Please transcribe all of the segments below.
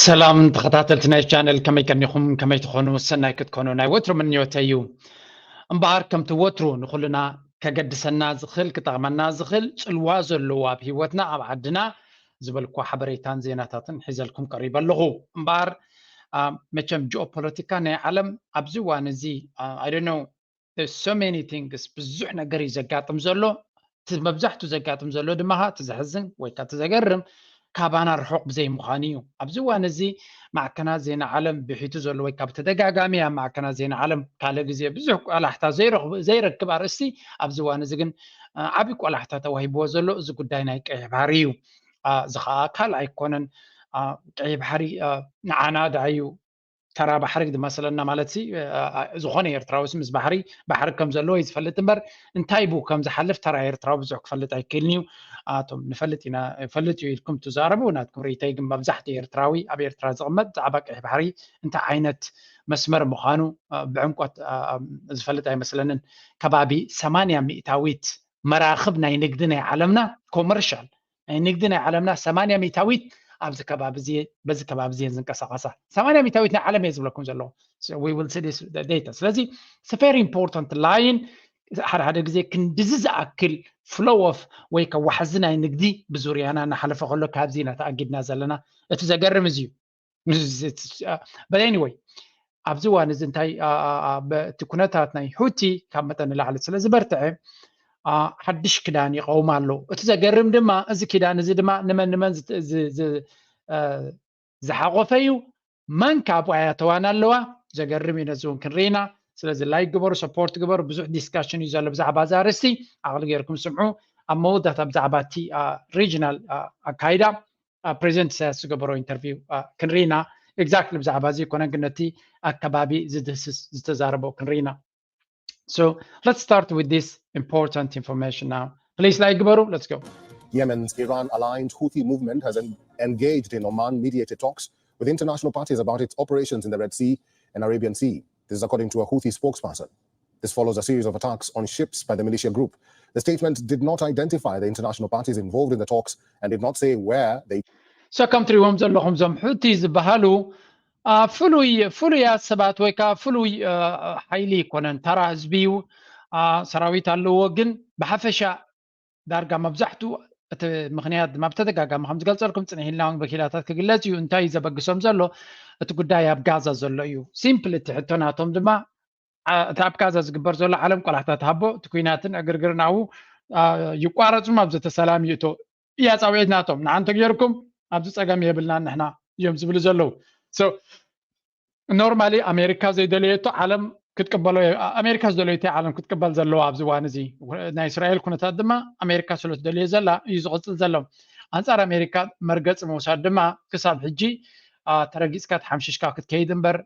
ሰላም ተኸታተልቲ ናይ ቻነል፣ ከመይ ቀኒኹም? ከመይ ትኾኑ? ሰናይ ክትኮኑ ናይ ወትሩ ምንዮተይ እዩ። እምበኣር ከምቲ ወትሩ ንኹልና ከገድሰና ዝኽእል፣ ክጠቕመና ዝኽእል፣ ጽልዋ ዘለዎ ኣብ ህይወትና፣ ኣብ ዓድና ዝበልኩ ሓበሬታን ዜናታትን ሒዘልኩም ቀሪበ ኣለኹ። እምበኣር መቸም ጂኦፖለቲካ ናይ ዓለም ኣብዚ እዋን እዚ I don't know, so many things፣ ብዙሕ ነገር እዩ ዘጋጥም ዘሎ። እቲ መብዛሕቱ ዘጋጥም ዘሎ ድማ እቲ ዘሕዝን ወይ ከዓ እቲ ዘገርም ካባና ርሑቕ ብዘይ ምዃኑ እዩ። ኣብዚ እዋን እዚ ማዕከናት ዜና ዓለም ብሒቱ ዘሎ ወይ ካብ ተደጋጋሚ ኣብ ማዕከናት ዜና ዓለም ካልእ ግዜ ብዙሕ ቆላሕታ ዘይረክብ ኣርእስቲ ኣብዚ እዋን እዚ ግን ዓብዪ ቆላሕታ ተዋሂብዎ ዘሎ እዚ ጉዳይ ናይ ቀይሕ ባሕሪ እዩ። እዚ ከዓ ካልእ ኣይኮነን። ቀይሕ ባሕሪ ንዓና ደኣ እዩ ተራ ባሕሪ ዝመስለና ማለት ሲ ዝኾነ ኤርትራዊ ምስ ባሕሪ ባሕሪ ከም ዘለዎ እዩ ዝፈልጥ እምበር እንታይ ብኡ ከም ዝሓልፍ ተራ ኤርትራዊ ብዙሕ ክፈልጥ ኣይክእልን እዩ። ኣቶም ንፈልጥ ኢና ፈልጥ እዩ ኢልኩም ትዛረቡ ናትኩም ርእይተይ ግን መብዛሕትኡ ኤርትራዊ ኣብ ኤርትራ ዝቕመጥ ብዛዕባ ቀይሕ ባሕሪ እንታይ ዓይነት መስመር ምዃኑ ብዕምቆት ዝፈልጥ ኣይመስለንን። ከባቢ ሰማንያ ሚእታዊት መራኽብ ናይ ንግዲ ናይ ዓለምና ኮመርሻል ናይ ንግዲ ናይ ዓለምና ሰማንያ ሚእታዊት ኣብዚ ከባቢ በዚ ከባቢ እየን ዝንቀሳቐሳ። ሰማንያ ሚእታዊት ናይ ዓለም እየ ዝብለኩም ዘለኹ። Data ስለዚ it's very important line። ሓደ ሓደ ግዜ ክንድዚ ዝኣክል flow of ወይ ከዓ ዋሕዚ ናይ ንግዲ ብዙርያና እናሓለፈ ከሎ ካብዚ ኢና ተኣጊድና ዘለና። እቲ ዘገርም እዚ እዩ። But anyway ኣብዚ እዋን እዚ እንታይ እቲ ኩነታት ናይ ሁቲ ካብ መጠን ንላዕሊ ስለ ዝበርትዐ ሓድሽ ክዳን ይቐውም ኣሎ። እቲ ዘገርም ድማ እዚ ክዳን እዚ ድማ ንመን ንመን ዝሓቆፈ እዩ? መን ካብኡ ኣያተዋን ኣለዋ? ዘገርም እዩ። ነዚ እውን ክንርኢና። ስለዚ ላይክ ግበሩ፣ ሰፖርት ግበሩ። ብዙሕ ዲስካሽን እዩ ዘሎ ብዛዕባ እዚ ኣርእስቲ። ዓቕሊ ገይርኩም ስምዑ። ኣብ መወዳእታ ብዛዕባ እቲ ሪጅናል ኣካይዳ ፕሬዚደንት ኢሳያስ ዝገበሮ ኢንተርቪው ክንርኢና። ኤግዛክትሊ ብዛዕባ እዚ ይኮነን ግን ነቲ ኣከባቢ ዝድህስስ ዝተዛረቦ ክንርኢና። So let's start with this important information now. Please like ግበሩ። Let's go. Yemen's Iran-aligned Houthi movement has engaged in Oman-mediated talks with international parties about its operations in the Red Sea and Arabian Sea. This is according to a Houthi spokesperson. This follows a series of attacks on ships by the militia group. The statement did not identify the international parties involved in the talks and did not say where they So ከም ትሪእዎም ዘለኹም እዞም ሑቲ ዝበሃሉ ፍሉይ ፍሉያት ሰባት ወይ ከዓ ፍሉይ ሓይሊ ይኮነን፣ ተራ ህዝቢ እዩ። ሰራዊት ኣለዎ፣ ግን ብሓፈሻ ዳርጋ መብዛሕትኡ እቲ ምክንያት ድማ ብተደጋጋሚ ከም ዝገልፀልኩም ፅንሕ ኢልና እውን በኪላታት ክግለፅ እዩ። እንታይ እዩ ዘበግሶም ዘሎ? እቲ ጉዳይ ኣብ ጋዛ ዘሎ እዩ። ሲምፕል እቲ ሕቶ ናቶም ድማ እቲ ኣብ ጋዛ ዝግበር ዘሎ ዓለም ቆላሕታ ትሃቦ እቲ ኩናትን ዕግርግርን ኣብኡ ይቋረፁ፣ ኣብዚ ተሰላም ይእቶ እያ ፃውዒት ናቶም። ንዓንተ ገይርኩም ኣብዚ ፀገም የብልናን ንሕና እዮም ዝብሉ ዘለዉ። ኖርማሊ ኣሜሪካ ዘይደለየቶ ዓለም ክትቅበሎ ኣሜሪካ ዝደለየቶ ዓለም ክትቅበል ዘለዋ ኣብዚ እዋን እዚ ናይ እስራኤል ኩነታት ድማ ኣሜሪካ ስለ ትደልዮ ዘላ እዩ ዝቕፅል ዘሎ። ኣንፃር ኣሜሪካ መርገፂ ምውሳድ ድማ ክሳብ ሕጂ ተረጊፅካ ተሓምሽሽካ ክትከይድ እምበር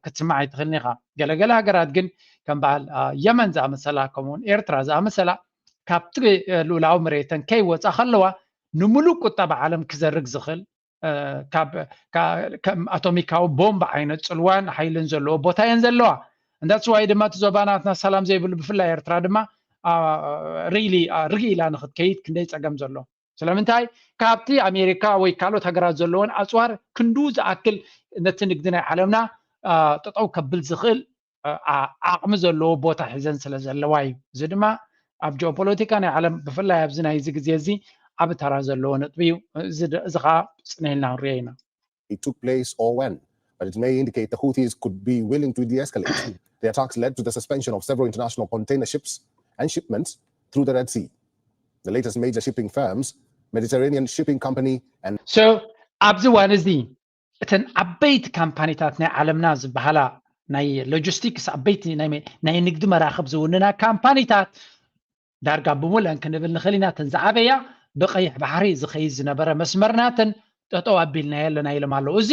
ክትስማዕ ኣይትኽእልን ኢኻ። ገለገለ ሃገራት ግን ከም በዓል የመን ዝኣመሰላ ከምኡውን ኤርትራ ዝኣመሰላ ካብቲ ልኡላዊ መሬተን ከይወፃ ከለዋ ንምሉእ ቁጠባ ዓለም ክዘርግ ዝኽእል ካብ ከም ኣቶሚካዊ ቦምብ ዓይነት ፅልዋን ሓይልን ዘለዎ ቦታ እየን ዘለዋ። እንዳስዋይ ድማ እቲ ዞባ ናትና ሰላም ዘይብሉ ብፍላይ ኤርትራ ድማ ሪሊ ርግ ኢላ ንክትከይድ ክንደይ ፀገም ዘሎ። ስለምንታይ ካብቲ ኣሜሪካ ወይ ካልኦት ሃገራት ዘለዎን ኣፅዋር ክንዱ ዝኣክል ነቲ ንግዲ ናይ ዓለምና ጠጠው ከብል ዝኽእል ዓቕሚ ዘለዎ ቦታ ሒዘን ስለ ዘለዋ እዩ። እዚ ድማ ኣብ ጂኦፖለቲካ ናይ ዓለም ብፍላይ ኣብዚ ናይዚ ግዜ እዚ ዓቢ ተራ ዘለዎ ነጥቢ እዩ። እዚ ከዓ ፅንሕ ኢልና ክንሪኦ ኢና። It took place or when, but it may indicate the Houthis could be willing to de-escalate. The attacks led to the suspension of several international container ships and shipments through the Red Sea. The latest major shipping firms, Mediterranean Shipping Company and So ኣብዚ እዋን እዚ እተን ዓበይቲ ካምፓኒታት ናይ ዓለምና ዝበሃላ ናይ ሎጂስቲክስ ዓበይቲ ናይ ንግዲ መራኽብ ዝውንና ካምፓኒታት ዳርጋ ብሙለን ክንብል ንኽእል ኢና። እተን ዝዓበያ ብቐይሕ ባሕሪ ዝኸይድ ዝነበረ መስመር ናተን ጠጠው ኣቢልናዮ ኣለና ኢሎም ኣለዉ። እዚ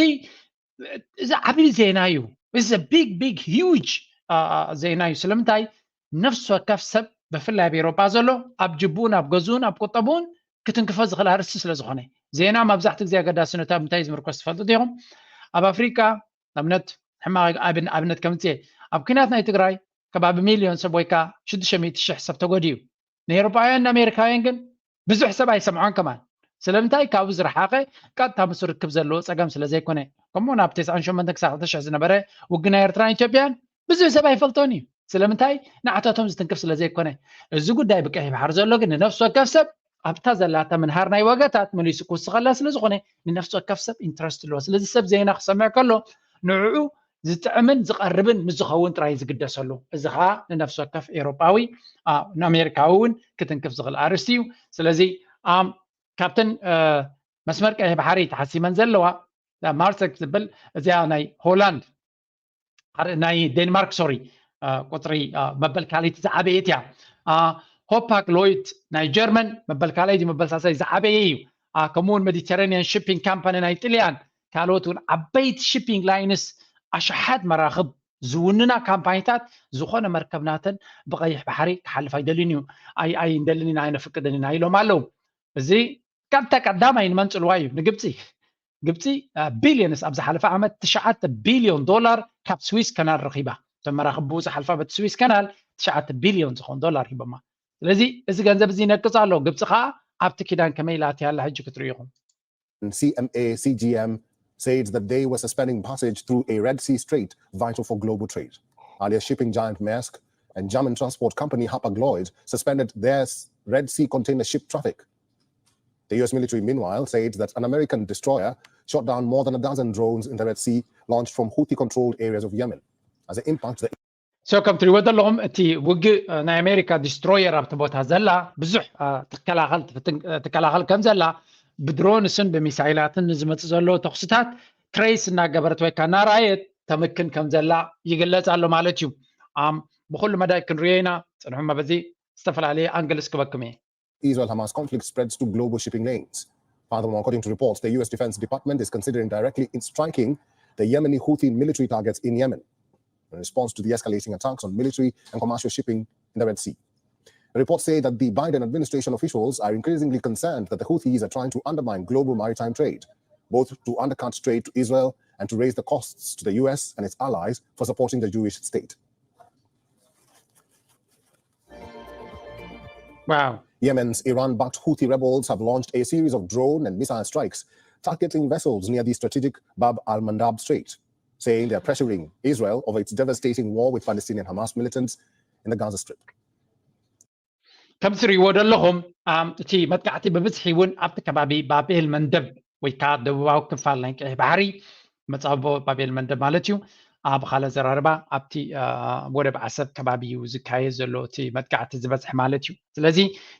እዚ ዓብዪ ዜና እዩ። እዚ ቢግ ቢግ ሂውጅ ዜና እዩ። ስለምንታይ ነፍሲ ወከፍ ሰብ ብፍላይ ኣብ ኤሮጳ ዘሎ ኣብ ጅቡን ኣብ ገዝኡን ኣብ ቁጠብኡን ክትንክፎ ዝኽእል ኣርእስቲ ስለ ዝኾነ ዜና መብዛሕትኡ ግዜ ኣገዳስነቱ ኣብ ምንታይ ዝምርኮስ ትፈልጡ ዲኹም? ኣብ ኣፍሪቃ ኣብነት ሕማቕ ኣብነት ከምፅእ ኣብ ኩናት ናይ ትግራይ ከባቢ ሚልዮን ሰብ ወይ ከዓ ሽዱሽተ ሚእቲ ሽሕ ሰብ ተጎዲኡ። ንኤሮጳውያን ንኣሜሪካውያን ግን ብዙሕ ሰብ ኣይሰምዖን ከማን። ስለምንታይ? ካብኡ ዝረሓቐ ቀጥታ ምስ ርክብ ዘለዎ ፀገም ስለ ዘይኮነ። ከምኡ እውን ኣብ ተስዓን ሸሞንተን ክሳብ ክልተ ሽሕ ዝነበረ ውግእ ናይ ኤርትራን ኢትዮጵያን ብዙሕ ሰብ ኣይፈልጦን እዩ። ስለምንታይ? ንዓታቶም ዝትንክፍ ስለ ዘይኮነ። እዚ ጉዳይ ብቀይሕ ባሕሪ ዘሎ ግን ንነፍሲ ወከፍ ሰብ ኣብታ ዘላታ ምንሃር ናይ ዋጋታት መሊሱ ክውስኸላ ስለ ዝኾነ ንነፍሲ ወከፍ ሰብ ኢንትረስት ኣለዎ። ስለዚ ሰብ ዜና ክሰምዕ ከሎ ንዕኡ ዝጥዕምን ዝቐርብን ምስ ዝኸውን ጥራይ ዝግደሰሉ። እዚ ኸዓ ንነፍሲ ወከፍ ኤውሮጳዊ፣ ኣ፣ ንኣሜሪካዊ እውን ክትንክፍ ዝኽእል ኣርእስቲ እዩ። ስለዚ፣ ኣም፣ ካብተን፣ እ፣ መስመር ቀይሕ ባሕሪ ተሓሲመን ዘለዋ፣ እ፣ ማርሰክ ዝብል እዚኣ ናይ ሆላንድ፣ ኣር-፣ ናይ ዴንማርክ፣ ሶሪ፣ እ፣ ቁጽሪ፣ እ፣ መበል ካልኣይቲ ዝዓበየት እያ። እ፣ ሆፓክ ሎይት ናይ ጀርመን መበል ካልኣይቲ፣ መበል ሳልሳይ ዝዓበየ እዩ። እ፣ ከምኡ እውን ሜዲተራኒያን ሺፒንግ ካምፓኒ ናይ ጥልያን፣ ካልኦት እውን ዓበይቲ ሺፒንግ ላይንስ፣ ኣሽሓት መራኽብ ዝውንና ካምፓኒታት ዝኾነ መርከብ ናተን ብቐይሕ ባሕሪ ክሓልፍ ኣይደልን እዩ። ኣይ፣ ኣይንደልን ኢና፣ ኣይነፍቅድን ኢና ኢሎም ኣለዉ። እዚ ቀጥታ ቀዳማይ ንመን ጽልዋ እዩ? ንግብጺ። ግብጺ፣ አ፣ ቢልዮንስ ኣብ ዝሓለፈ ዓመት ትሽዓተ ቢልዮን ዶላር ካብ ስዊስ ካናል ረኺባ። እተን መራኽብ ብኡ ዝሓልፋ በቲ ስዊስ ካናል ትሽዓተ ቢልዮን ዝኾን ዶላር ሂቦማ። ስለዚ እዚ ገንዘብ እዚ ይነቅጽ ኣሎ። ግብጺ ኸኣ ኣብቲ ኪዳን ከመይ ኢላ ኣትያ ኣላ ሕጂ ክትርእዩ ኢኹም። And C M A C G M said that they were suspending passage through a Red Sea strait vital for global trade. Earlier, shipping giant Maersk and German transport company Hapag-Lloyd suspended their s-, Red Sea container ship traffic. The U S military, meanwhile, said that an American destroyer shot down more than a dozen drones in the Red Sea launched from Houthi-controlled areas of Yemen. As the impact, the So ከም ትሪእዎ ዘለኹም እቲ ውግእ፣ እ፣ ናይ ኣሜሪካ ዲስትሮየር ኣብቲ ቦታ ዘላ ብዙሕ፣ እ፣ ትከላኸል ትፍትን፣ እ፣ ትከላኸል ከም ዘላ ብድሮንስን ብሚሳይላትን ንዝመጽእ ዘሎ ተኹስታት ትሬስ እናገበረት ወይ ከዓ እናረኣየት ተምክን ከም ዘላ ይግለጽ ኣሎ ማለት እዩ። ኣም፣ ብኹሉ መዳይ ክንሪኦ ኢና። ጽንሑማ በዚ ዝተፈላለየ ኣንግልስ ክበኩም እየ። Israel-Hamas conflict spreads to global shipping lanes. Furthermore, according to reports, the U S Defense Department is considering directly in striking the Yemeni Houthi military targets in Yemen in response to the escalating attacks on military and commercial shipping in the Red Sea. Reports say that the Biden administration officials are increasingly concerned that the Houthis are trying to undermine global maritime trade, both to undercut trade to Israel and to raise the costs to the U S and its allies for supporting the Jewish state. Wow. Yemen's Iran-backed Houthi rebels have launched a series of drone and missile strikes targeting vessels near the strategic Bab al-Mandab Strait, saying they're pressuring Israel over its devastating war with Palestinian Hamas militants in the Gaza Strip. ከም ትሪእዎ ዘለኹም፣ ኣም፣ እቲ መጥቃዕቲ ብብዝሒ እውን ኣብቲ ከባቢ ባብኤል መንደብ ወይ ከዓ ደቡባዊ ክፋል ናይ ቀይሕ ባሕሪ፣ መጻብቦ ባብኤል መንደብ ማለት እዩ። ኣብ ካልእ ኣዘራርባ ኣብቲ፣ አ፣ ወደብ ዓሰብ ከባቢ እዩ ዝካየድ ዘሎ እቲ መጥቃዕቲ ዝበዝሕ ማለት እዩ። ስለዚ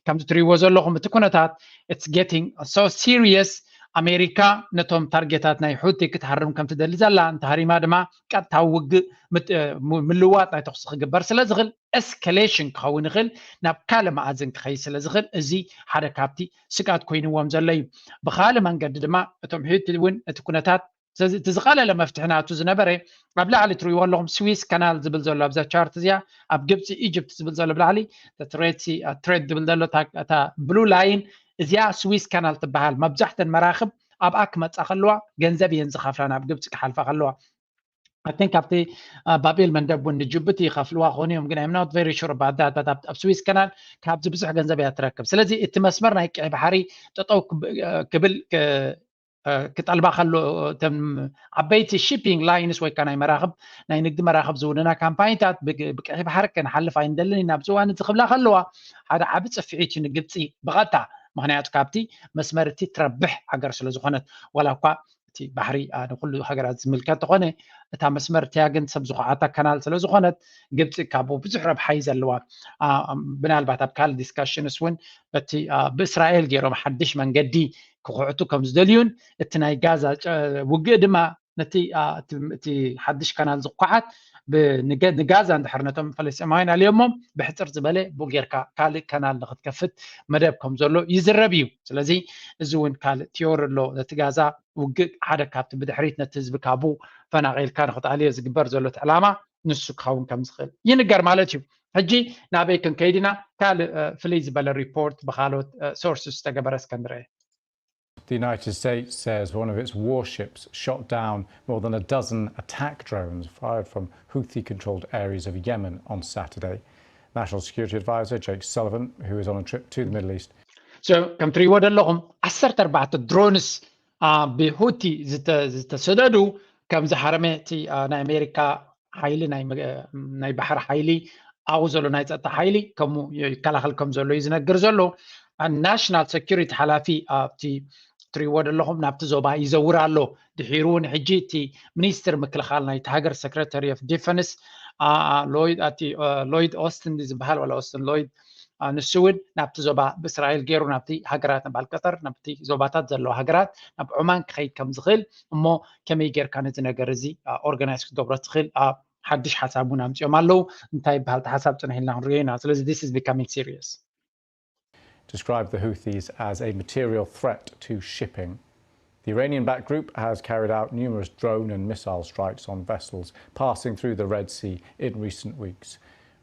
ከምቲ ትሪእዎ ዘለኹም እቲ ኩነታት it's getting so serious። ኣሜሪካ ነቶም ታርጌታት ናይ ሑቲ ክትሃርም ከም ትደሊ ዘላ፣ እንተሃሪማ ድማ ቀጥታዊ ውግእ ምት-፣ እ፣ ም-፣ ምልዋጥ ናይ ተኹሲ ክግበር ስለ ዝኽእል ኤስካሌሽን ክኸውን ይኽእል፣ ናብ ካልእ መኣዝን ክኸይድ ስለ ዝኽእል እዚ ሓደ ካብቲ ስግኣት ኮይንዎም ዘሎ እዩ። ብኻልእ መንገዲ ድማ እቶም ሑቲ እውን እቲ ኩነታት ስለዚ እቲ ዝቐለለ መፍትሒ ናቱ ዝነበረ ኣብ ላዕሊ ትሪእዎ ኣለኹም ስዊስ ካናል ዝብል ዘሎ ኣብዛ ቻርት እዚኣ ኣብ ግብፂ ኢጅፕት ዝብል ዘሎ ብላዕሊ ትሬድ ሲ-፣ አ፣ ትሬድ ዝብል ዘሎ እታ፣ እታ ብሉ ላይን እዚኣ ስዊስ ካናል ትበሃል። መብዛሕተን መራኽብ ኣብኣ ክመፃ ከለዋ ገንዘብ እየን ዝኸፍላ ናብ ግብፂ ክሓልፋ ከለዋ። I think ኣብቲ፣ አ፣ ባብኤል መንደብ እውን ንጅቡቲ ይኸፍልዋ ክኾኑ እዮም፣ ግን I'm not very sure about that, but ኣብ፣ ኣብ ስዊስ ካናል ካብዚ ብዙሕ ገንዘብ እያ ትረክብ። ስለዚ እቲ መስመር ናይ ቀይ ባሕሪ ጠጠው ክብ-፣ አ፣ ክብል ክ-፣ እ፣ ክጠልባ ከሎ፣ እተን ዓበይቲ ሺፒንግ ላይንስ ወይ ከዓ ናይ መራኽብ፣ ናይ ንግዲ መራኽብ ዝውንና ካምፓኒታት ብግ-፣ ብቀይሕ ባሕሪ ክንሓልፍ ኣይንደልን ኢና ኣብዚ እዋን እዚ ክብላ ከለዋ፣ ሓደ ዓቢ ጽፍዒት እዩ ንግብጺ ብቐጥታ። ምኽንያቱ ካብቲ መስመር እቲ ትረብሕ ሃገር ስለ ዝኾነት፣ ዋላ እኳ እቲ ባሕሪ፣ አ፣ ንኹሉ ሃገራት ዝምልከት ተኾነ፣ እታ መስመር እቲኣ ግን ሰብ ዝኹዓታ ካናል ስለ ዝኾነት፣ ግብጺ ካብኡ ብዙሕ ረብሓ እዩ ዘለዋ። አ፣ ምናልባት ኣብ ካልእ ዲስካሽንስ እውን በቲ፣ አ፣ ብእስራኤል ገይሮም ሓድሽ መንገዲ ክኹዕቱ ከም ዝደልዩን እቲ ናይ ጋዛ ጨ-፣ ውግእ ድማ ነቲ፣ አ፣ እቲ፣ እቲ ሓድሽ ካናል ዝኳዓት ብ-፣ ንገ-፣ ንጋዛ እንድሕር ነቶም ፈለስጢማውያን ኣልዮሞም ብሕጽር ዝበለ ብኡ ጌርካ ካልእ ካናል ንክትከፍት መደብ ከም ዘሎ ይዝረብ እዩ። ስለዚ እዚ እውን ካልእ ቲዮሪ ኣሎ። ነቲ ጋዛ ውግእ ሓደ ካብቲ ብድሕሪት ነቲ ህዝቢ ካብኡ ፈናቒልካ ንክትኣልዮ ዝግበር ዘሎ እቲ ዕላማ ንሱ ክኸውን ከም ዝኽእል ይንገር ማለት እዩ። ሕጂ ናበይ ክንከይድ ኢና? ካልእ፣ እ፣ ፍልይ ዝበለ ሪፖርት ብካልኦት፣ እ፣ ሶርስስ ዝተገበረ እስከ ንርአ። The United States says one of its warships shot down more than a dozen attack drones fired from Houthi controlled areas of Yemen on Saturday. National Security Advisor Jake Sullivan, who is on a trip to the Middle East. ከም ትሪእዎ ዘለኹም ዓሰርተ ኣርባዕተ ድሮንስ ብሁቲ ዝተሰደዱ ከም ዝሃረመ እቲ ናይ ኣሜሪካ ሓይሊ ናይ ባሕሪ ሓይሊ ኣብኡ ዘሎ ናይ ፀጥታ ሓይሊ ከምኡ ይከላኸል ከም ዘሎ እዩ ዝነግር ዘሎ። ናሽናል ሰኪሪቲ ሓላፊ ኣብቲ ትሪእዎ ዘለኹም ናብቲ ዞባ ይዘውር ኣሎ። ድሒሩ እውን ሕጂ እቲ ሚኒስትር ምክልኻል ናይቲ ሃገር ሰክረታሪ ኦፍ ዲፈንስ ሎይድ ኦስትን ዝበሃል ዋላ ኦስትን ሎይድ ንሱ እውን ናብቲ ዞባ ብእስራኤል ገይሩ ናብቲ ሃገራት ናባል ቀጠር ናብቲ ዞባታት ዘለዋ ሃገራት ናብ ዑማን ክኸይድ ከም ዝኽእል እሞ ከመይ ጌርካ ነዚ ነገር እዚ ኦርጋናይዝ ክትገብሮ ትኽእል ሓድሽ ሓሳብ እውን ኣምፅኦም ኣለዉ። እንታይ ይበሃል ሓሳብ ፅንሕ ኢልና ክንሪኦ ኢና። ስለዚ this is becoming serious. Described the Houthis as a material threat to shipping. The Iranian backed group has carried out numerous drone and missile strikes on vessels passing through the Red Sea in recent weeks.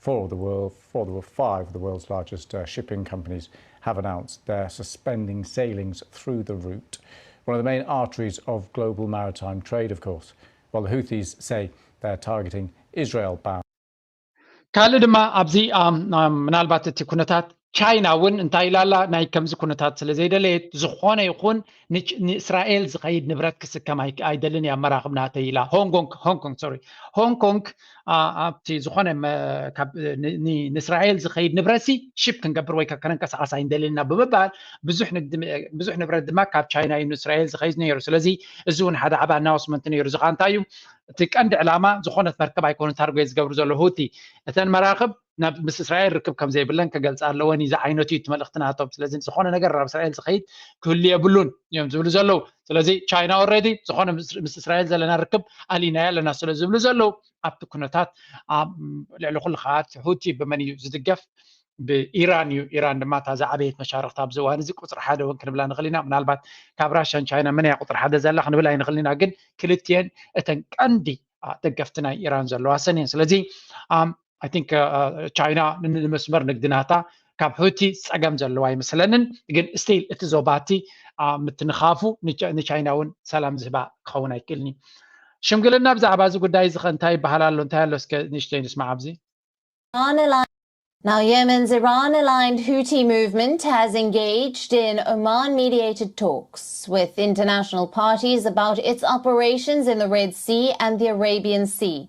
Four of the world, four of the five of the world's largest uh, shipping companies have announced they're suspending sailings through the route, one of the main arteries of global maritime trade, of course. While the Houthis say they're targeting Israel bound. ካልእ ድማ ኣብዚ ምናልባት እቲ ኩነታት ቻይና እውን እንታይ ኢላላ ናይ ከምዚ ኩነታት ስለ ዘይደለየት ዝኾነ ይኹን ንእስራኤል ዝኸይድ ንብረት ክስከም ኣይደልን እያ መራኽብ ናተይ ኢላ። ሆንኮንግ ሆንኮንግ ሶሪ ሆንኮንግ ኣብቲ ዝኾነ ንእስራኤል ዝኸይድ ንብረትሲ ሽፕ ክንገብር ወይ ከነንቀሳቐስ ኣይንደልን ኢና ብምባል ብዙሕ ንብረት ድማ ካብ ቻይና እዩ ንእስራኤል ዝኸይድ ነይሩ። ስለዚ እዚ እውን ሓደ ዓብ ኣናውስመንት ነይሩ። ዝኻ እንታይ እዩ እቲ ቀንዲ ዕላማ ዝኾነት መርከብ ኣይኮነ ታርጎ ዝገብሩ ዘሎ ሁቲ እተን መራኽብ ናብ ምስ እስራኤል ርክብ ከም ዘይብለን ክገልፃ ኣለወን እዩ ዝዓይነቱ እዩ መልእኽቲ ናቶም። ስለዚ ዝኾነ ነገር ናብ እስራኤል ዝኸይድ ክህሉ የብሉን እዮም ዝብሉ ዘለዉ። ስለዚ ቻይና ኦረዲ ዝኾነ ምስ እስራኤል ዘለና ርክብ ኣሊናዮ ኣለና ስለ ዝብሉ ዘለዉ ኣብቲ ኩነታት ልዕሊ ኩሉ ከዓ እቲ ሁቲ ብመን እዩ ዝድገፍ? ብኢራን እዩ። ኢራን ድማ እታ ዝዓበየት መሻርክቲ ኣብዚ እዋን እዚ ቁፅሪ ሓደ እውን ክንብላ ንኽእል ኢና። ምናልባት ካብ ራሽያን ቻይና መን እያ ቁፅሪ ሓደ ዘላ ክንብል ኣይንኽእል ኢና። ግን ክልትኤን እተን ቀንዲ ደገፍቲ ናይ ኢራን ዘለዋ ሰን እየን። ስለዚ I think ቻይና ንመስመር ንግዲ ናታ ካብ ሁቲ ፀገም ዘለዎ ኣይመስለንን። ግን ስቲል እቲ ዞባቲ ምትንኻፉ ንቻይና እውን ሰላም ዝህባ ክኸውን ኣይክእልን እዩ። ሽምግልና ብዛዕባ እዚ ጉዳይ እዚ እንታይ ይበሃል ኣሎ? እንታይ ኣሎ? እስከ ንእሽተይ ንስማዕ ኣብዚ። Now, Yemen's Iran aligned Houthi movement has engaged in Oman mediated talks with international parties about its operations in the Red Sea and the Arabian Sea.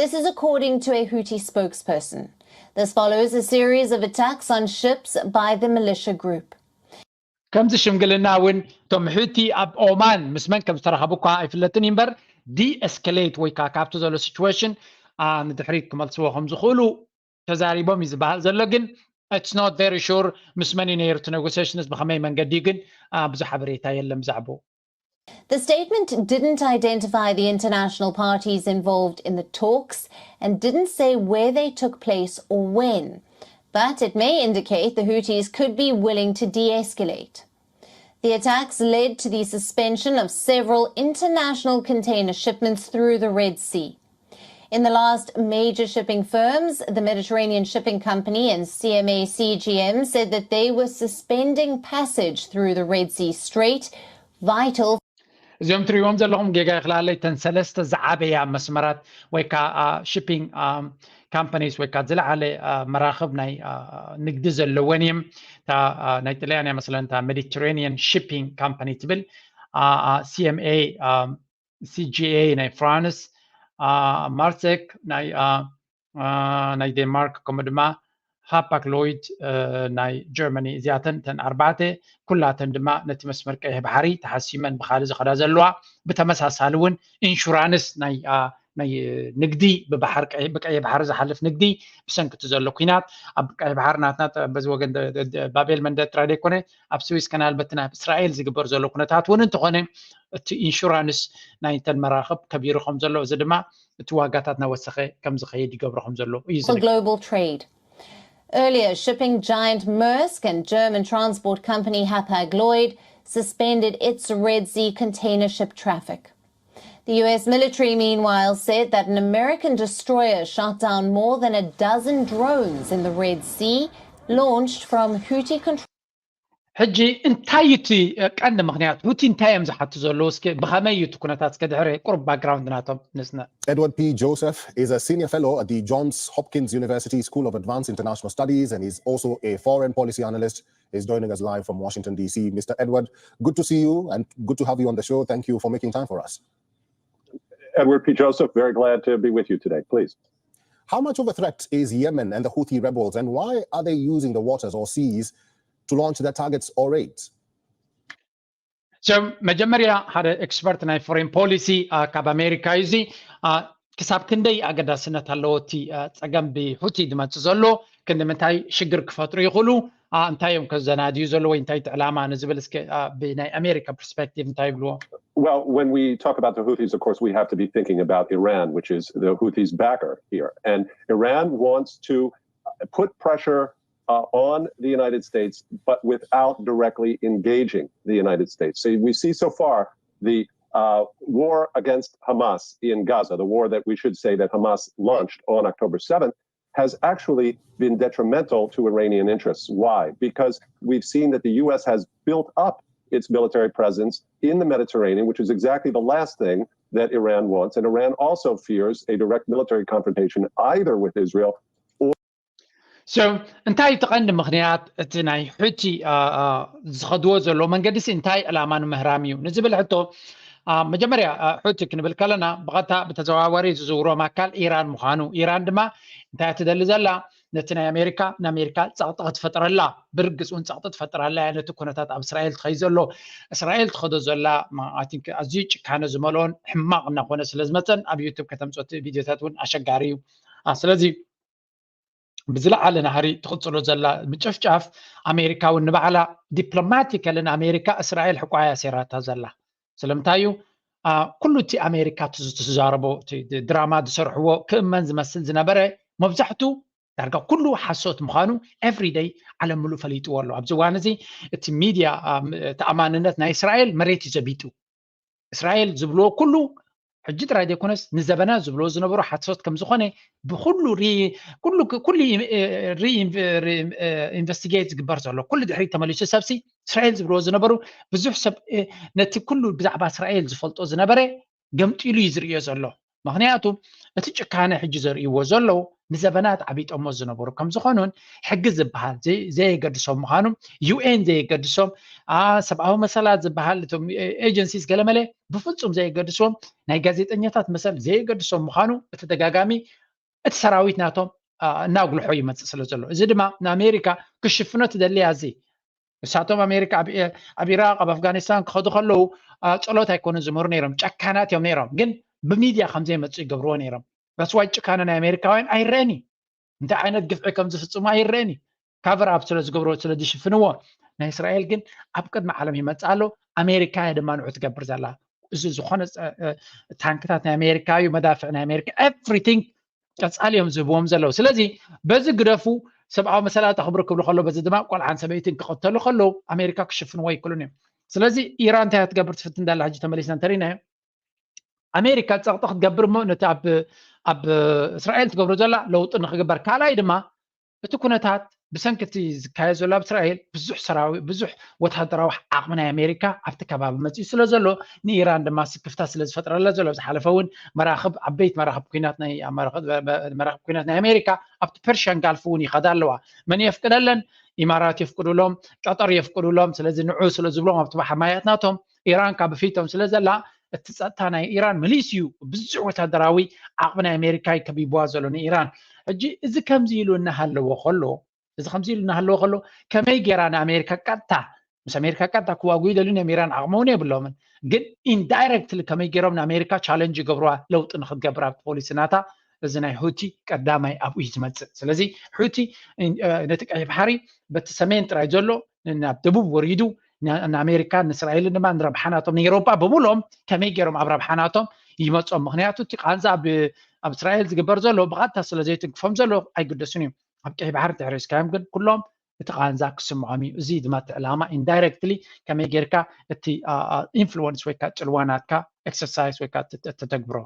This is according to a Houthi spokesperson. This follows a series of attacks on ships by the militia group. ከምዚ ሽምግልና እውን እቶም ሑቲ ኣብ ኦማን ምስ መን ከም ዝተረኸቡ እኳ ኣይፍለጥን እዩ እምበር ዲኤስከሌት ወይ ከዓ ካብቲ ዘሎ ሲቹዌሽን ንድሕሪት ክመልስዎ ከም ዝኽእሉ ተዛሪቦም እዩ ዝበሃል ዘሎ። ግን it's not very sure ምስ መን እዩ ነይሩ እቲ ኔጎሲሽንስ ብኸመይ መንገዲ ግን ብዙሕ ሓበሬታ የለን ብዛዕባኡ። The statement didn't identify the international parties involved in the talks and didn't say where they took place or when, but it may indicate the Houthis could be willing to de escalate. The attacks led to the suspension of several international container shipments through the Red Sea. In the last major shipping firms, the Mediterranean Shipping Company and C M A C G M said that they were suspending passage through the Red Sea Strait, vital. እዚኦም ትሪእዎም ዘለኹም ጌጋ ይኽላለይ ተን ሰለስተ ዝዓበያ መስመራት ወይ ከዓ ሽፒንግ ካምፓኒስ ወይ ከዓ ዝለዓለ መራኽብ ናይ ንግዲ ዘለወን እዮም። ናይ ጥልያን እያ መስለን እታ ሜዲትሬኒየን ሺፒንግ ካምፓኒ ትብል፣ ሲኤምኤ፣ ሲጂኤ ናይ ፍራንስ፣ ማርሴክ ናይ ናይ ዴንማርክ፣ ከምኡ ድማ ሃፓክ ሎይድ ናይ ጀርመኒ። እዚኣተን እተን ኣርባዕተ ኩላተን ድማ ነቲ መስመር ቀይሕ ባሕሪ ተሓሲመን ብካልእ ዝኸዳ ዘለዋ፣ ብተመሳሳሊ እውን ኢንሹራንስ ናይ ናይ ንግዲ ብባሕር ብቀይ ባሕሪ ዝሓልፍ ንግዲ ብሰንኪ እቲ ዘሎ ኩናት ኣብ ቀይ ባሕሪ ናትና በዚ ወገን ባቤል መንደብ ጥራይ ዘይኮነ ኣብ ስዊስ ከናል በቲ ናብ እስራኤል ዝግበር ዘሎ ኩነታት እውን እንተኾነ እቲ ኢንሹራንስ ናይተን መራኽብ ከቢሩ ከም ዘሎ እዚ ድማ እቲ ዋጋታት ናወሰኸ ከም ዝኸይድ ይገብሮ ከም ዘሎ እዩ ዝነገር። Global trade. Earlier, shipping giant Maersk and German transport company Hapag-Lloyd suspended its Red Sea container ship traffic. The U S military, meanwhile, said that an American destroyer shot down more than a dozen drones in the Red Sea launched from Houthi controlled. ሕጂ እንታይ እዩ እቲ ቀንዲ ምኽንያት? ሁቲ እንታይ እዮም ዝሓቱ ዘለዉ? እስኪ ብኸመይ እዩ እቲ ኩነታት? እስከ ድሕሪ ቁሩብ ባክግራውንድ ናቶም ንስነ። Edward P. Joseph is a senior fellow at the Johns Hopkins University School of Advanced International Studies, and he's also a foreign policy analyst. He's joining us live from Washington, D C. Mister Edward, good to see you and good to have you on the show. Thank you for making time for us. Edward P. Joseph, very glad to be with you today. Please. How much of a threat is Yemen and the Houthi rebels, and why are they using the waters or seas to launch their targets or raids? So መጀመርያ ሓደ ኤክስፐርት ናይ ፎሬን ፖሊሲ ካብ ኣሜሪካ እዩ። እዚ ክሳብ ክንደይ ኣገዳስነት ኣለዎ እቲ ፀገም ብሁቲ ዝመፅእ ዘሎ፣ ክንዲ ምንታይ ሽግር ክፈጥሩ ይኽእሉ፣ እንታይ እዮም ከዘናድዩ ዘለዎ፣ እንታይ እቲ ዕላማ ንዝብል እስከ ብናይ ኣሜሪካ ፐርስፔክቲቭ እንታይ ይብልዎ? Well, when we talk about the Houthis, of course, we have to be thinking about Iran, which is the Houthis' backer here. And Iran wants to put pressure uh, on the United States, but without directly engaging the United States. So we see so far the uh, war against Hamas in Gaza, the war that we should say that Hamas launched on October seventh, has actually been detrimental to Iranian interests. Why? Because we've seen that the U S has built up its military presence in the Mediterranean, which is exactly the last thing that Iran wants. And Iran also fears a direct military confrontation either with Israel So እንታይ እቲ ቀንዲ ምኽንያት እቲ ናይ ሑቲ ዝኸድዎ ዘሎ መንገዲ ሲ እንታይ ዕላማ ንምህራም እዩ ንዝብል ሕቶ፣ መጀመርያ ሑቲ ክንብል ከለና ብቐጥታ ብተዘዋዋሪ ዝዝውሮም ኣካል ኢራን ምዃኑ፣ ኢራን ድማ እንታይ ትደሊ ዘላ፣ ነቲ ናይ ኣሜሪካ ንኣሜሪካ ጸቕጢ ክትፈጥረላ፣ ብርግጽ እውን ጸቕጢ ትፈጥረላ እያ። ነቲ ኩነታት ኣብ እስራኤል ትኸይ ዘሎ፣ እስራኤል ትኸዶ ዘላ ኣዝዩ ጭካነ ዝመልኦን ሕማቕ እናኾነ ስለ ዝመፀን ኣብ ዩቱብ ከተምፅኦ እቲ ቪድዮታት እውን ኣሸጋሪ እዩ። ስለዚ ብዝለዓለ ናህሪ ትቕፅሎ ዘላ ምጭፍጫፍ ኣሜሪካ እውን ንባዕላ ዲፕሎማቲካሊ ንኣሜሪካ እስራኤል ሕቋያ ሴራታ ዘላ ስለምንታይ እዩ? ኩሉ እቲ ኣሜሪካ ትዛረቦ ድራማ ዝሰርሕዎ ክእመን ዝመስል ዝነበረ መብዛሕቱ ዳርጋ ኩሉ ሓሶት ምዃኑ ኤቭሪደይ ዓለም ምሉእ ፈሊጥዎ ኣሎ። ኣብዚ እዋን እዚ እቲ ሚድያ ተኣማንነት ናይ እስራኤል መሬት እዩ ዘቢጡ። እስራኤል ዝብልዎ ኩሉ ሕጂ ጥራይ ዘይኮነስ ንዘበናት ዝብልዎ ዝነበሩ ሓሶት ከም ዝኾነ ብኩሉ ኩሉ ኢንቨስቲጌት ዝግበር ዘሎ ኩሉ ድሕሪ ተመሊሱ ሰብሲ እስራኤል ዝብልዎ ዝነበሩ ብዙሕ ሰብ ነቲ ኩሉ ብዛዕባ እስራኤል ዝፈልጦ ዝነበረ ገምጢሉ እዩ ዝርእዮ ዘሎ። ምኽንያቱ እቲ ጭካነ ሕጂ ዘርእይዎ ዘለዉ ንዘበናት ዓቢጦሞ ዝነበሩ ከም ዝኾኑን ሕጊ ዝበሃል ዘየገድሶም ምዃኑ ዩኤን ዘየገድሶም ሰብኣዊ መሰላት ዝበሃል እቶም ኤጀንሲስ ገለመለ ብፍጹም ዘየገድስዎም ናይ ጋዜጠኛታት መሰል ዘየገድሶም ምዃኑ ብተደጋጋሚ እቲ ሰራዊት ናቶም እናጉልሖ ይመፅእ ስለ ዘሎ እዚ ድማ ንኣሜሪካ ክሽፍኖ ትደልያ እዚ እሳቶም ኣሜሪካ ኣብ ኢራቅ ኣብ ኣፍጋኒስታን ክኸዱ ከለዉ ፀሎት ኣይኮኑ ዝምህሩ ነይሮም ጨካናት እዮም ነይሮም ግን ብሚድያ ከምዘይመፁ ይገብርዎ ነይሮም በስዋይ ጭካነ ናይ ኣሜሪካውያን ኣይረአን እዩ እንታይ ዓይነት ግፍዒ ከም ዝፍፅሙ ኣይረአን እዩ ካቨር ኣብ ስለ ዝገብርዎ ስለ ዝሽፍንዎ ናይ እስራኤል ግን ኣብ ቅድሚ ዓለም ይመፅእ ኣሎ ኣሜሪካ እያ ድማ ንዑ ትገብር ዘላ እዚ ዝኾነ ታንክታት ናይ ኣሜሪካ እዩ መዳፍዕ ናይ ኣሜሪካ ኤቭሪቲንግ ቀፃሊ እዮም ዝህብዎም ዘለዉ ስለዚ በዚ ግደፉ ሰብኣዊ መሰላት ኣኽብሩ ክብሉ ከሎ በዚ ድማ ቆልዓን ሰበይትን ክቐተሉ ከለዉ ኣሜሪካ ክሽፍንዎ ይክእሉን እዮም ስለዚ ኢራን እንታይ ክትገብር ትፍትን እንዳላ ሕጂ ተመሊስና እንተሪናዮ ኣሜሪካ ፀቕጢ ክትገብር እሞ ነቲ ኣብ እስራኤል ትገብሮ ዘላ ለውጢ ንክግበር ካልኣይ ድማ እቲ ኩነታት ብሰንኪ እቲ ዝካየድ ዘሎ ኣብ እስራኤል ብዙሕ ሰራዊ ብዙሕ ወታደራዊ ዓቕሚ ናይ ኣሜሪካ ኣብቲ ከባቢ መፅኡ ስለ ዘሎ ንኢራን ድማ ስክፍታ ስለ ዝፈጥረላ ዘሎ ዝሓለፈ እውን መራኽብ ዓበይት መራኽብ ኩናት ናይ መራኽብ ኩናት ናይ ኣሜሪካ ኣብቲ ፐርሽያን ጋልፍ እውን ይኸዳ ኣለዋ መን የፍቅደለን ኢማራት የፍቅዱሎም ቀጠር የፍቅዱሎም ስለዚ ንዑ ስለ ዝብሎም ኣብቲ ባሕር ማያት ናቶም ኢራን ካብ ፊቶም ስለ ዘላ እቲ ፀጥታ ናይ ኢራን መሊስ እዩ ብዙሕ ወታደራዊ ዓቕሚ ናይ ኣሜሪካ ከቢብዋ ዘሎ ንኢራን ሕጂ እዚ ከምዚ ኢሉ እናሃለዎ ከሎ እዚ ከምዚ ኢሉ እናሃለዎ ከሎ ከመይ ጌራ ንኣሜሪካ ቀጥታ ምስ ኣሜሪካ ቀጥታ ክዋጉ ይደልዩ እዮም ኢራን ዓቕሚ እውን የብሎምን ግን ኢንዳይረክትሊ ከመይ ገይሮም ንኣሜሪካ ቻለንጅ ይገብርዋ ለውጢ ንክትገብር ኣብቲ ፖሊሲ ናታ እዚ ናይ ሑቲ ቀዳማይ ኣብኡ እዩ ዝመፅእ ስለዚ ሑቲ ነቲ ቀይ ባሕሪ በቲ ሰሜን ጥራይ ዘሎ ናብ ደቡብ ወሪዱ ንኣሜሪካ ንእስራኤልን ድማ ንረብሓናቶም ንኤሮጳ ብምሉኦም ከመይ ገይሮም ኣብ ረብሓናቶም ይመፆም ምክንያቱ እቲ ቃንዛ ኣብ እስራኤል ዝግበር ዘሎ ብቐጥታ ስለ ዘይትንክፎም ዘሎ ኣይግደሱን እዮም ኣብ ቀይ ባሕሪ ተሕሪስካዮም ግን ኩሎም እቲ ቃንዛ ክስምዖም እዩ እዚ ድማ እቲ ዕላማ ኢንዳይረክትሊ ከመይ ጌርካ እቲ ኢንፍሉወንስ ወይ ከዓ ፅልዋ ናትካ ኤክሰርሳይዝ ወይ ከዓ ተተግብሮ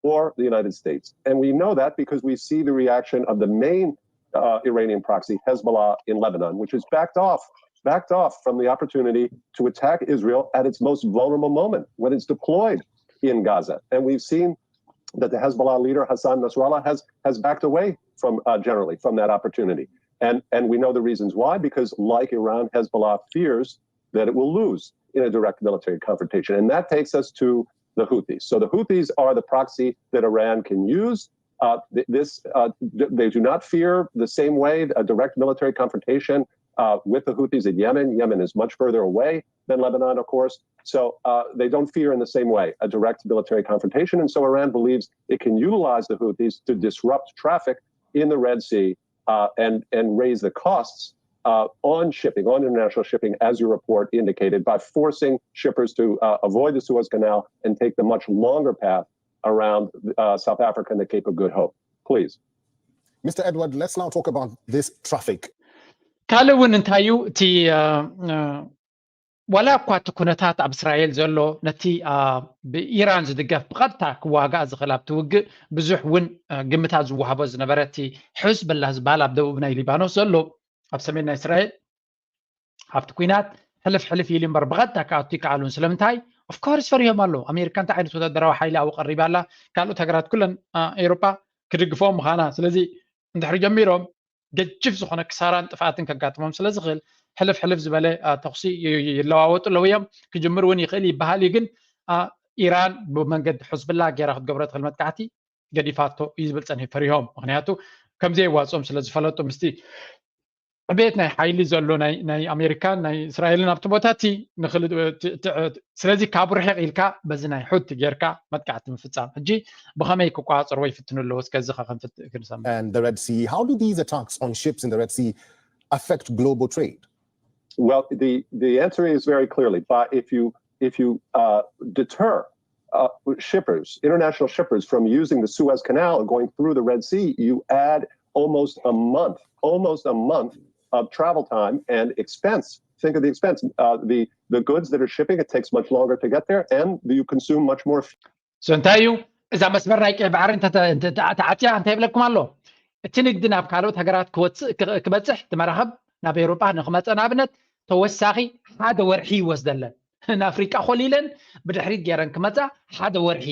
for the United States. And we know that because we see the reaction of the main uh, Iranian proxy, Hezbollah in Lebanon, which has backed off backed off from the opportunity to attack Israel at its most vulnerable moment when it's deployed in Gaza. And we've seen that the Hezbollah leader Hassan Nasrallah has has backed away from uh, generally from that opportunity. And and we know the reasons why, because like Iran, Hezbollah fears that it will lose in a direct military confrontation. And that takes us to the Houthis. So the Houthis are the proxy that Iran can use. Uh, this uh, they do not fear the same way a direct military confrontation uh, with the Houthis in Yemen. Yemen is much further away than Lebanon, of course. So uh, they don't fear in the same way a direct military confrontation. And so Iran believes it can utilize the Houthis to disrupt traffic in the Red Sea uh, and, and raise the costs uh, on shipping, on international shipping, as your report indicated, by forcing shippers to uh, avoid the Suez Canal and take the much longer path around uh, South Africa and the Cape of Good Hope. Please. Mister Edward, let's now talk about this traffic. ካልእ እውን እንታይ እዩ እቲ ዋላ እኳ እቲ ኩነታት ኣብ እስራኤል ዘሎ ነቲ ብኢራን ዝድገፍ ብቐጥታ ክዋጋእ ዝኽእል ኣብቲ ውግእ ብዙሕ እውን ግምታት ዝወሃቦ ዝነበረ እቲ ሕዝበላ ዝበሃል ኣብ ደቡብ ናይ ሊባኖስ ዘሎ ኣብ ሰሜን ናይ እስራኤል ኣብቲ ኩናት ሕልፍ ሕልፍ ኢሉ እምበር ብቐጥታ ክኣቱ ይከኣሉን ስለምንታይ ኦፍኮርስ ፈሪሆም ኣሎ ኣሜሪካ እንታይ ዓይነት ወታደራዊ ሓይሊ ኣብኡ ቀሪባ ኣላ ካልኦት ሃገራት ኩለን ኤሮጳ ክድግፎም ምዃና ስለዚ እንድሕሪ ጀሚሮም ገጅፍ ዝኾነ ክሳራን ጥፍኣትን ከጋጥሞም ስለ ዝኽእል ሕልፍ ሕልፍ ዝበለ ተኹሲ ይለዋወጡ ኣለዉ እዮም ክጅምር እውን ይኽእል ይበሃል እዩ ግን ኢራን ብመንገዲ ሕዝብላ ገይራ ክትገብሮ ትኽእል መጥቃዕቲ ገዲፋቶ እዩ ዝብል ፀኒሑ ፈሪሆም ምክንያቱ ከምዘየዋፅኦም ስለ ዝፈለጡ ምስቲ ዕቤት ናይ ሓይሊ ዘሎ ናይ ኣሜሪካን ናይ እስራኤልን ኣብቲ ቦታ እቲ ስለዚ ካብ ርሒቕ ኢልካ በዚ ናይ ሑቲ ጌርካ መጥቃዕቲ ምፍፃም ሕጂ ብኸመይ ክቋፀርዎ ይፍትኑ ኣለዎ እስከ እዚ ክንሰምዕ And the Red Sea, how do these attacks on ships in the Red Sea affect global trade? Well, the, the answer is very clearly, but if you if you uh, deter uh, shippers, international shippers, from using the Suez Canal and going through the Red Sea, you add almost a month, almost a month of travel time and expense. Think of the expense. Uh, the the goods that are shipping, it takes much longer to get there, and you consume much more. So እንታይ እዩ እዛ መስመር ናይ ቀይ ባሕሪ ተዓፅያ እንታይ ይብለኩም ኣሎ? እቲ ንግዲ ናብ ካልኦት ሃገራት ክበፅሕ እቲ መራኸብ ናብ ኤውሮጳ ንክመፀ ንኣብነት ተወሳኺ ሓደ ወርሒ ይወስደለን ንኣፍሪቃ ኮሊለን ብድሕሪት ገይረን ክመፃ ሓደ ወርሒ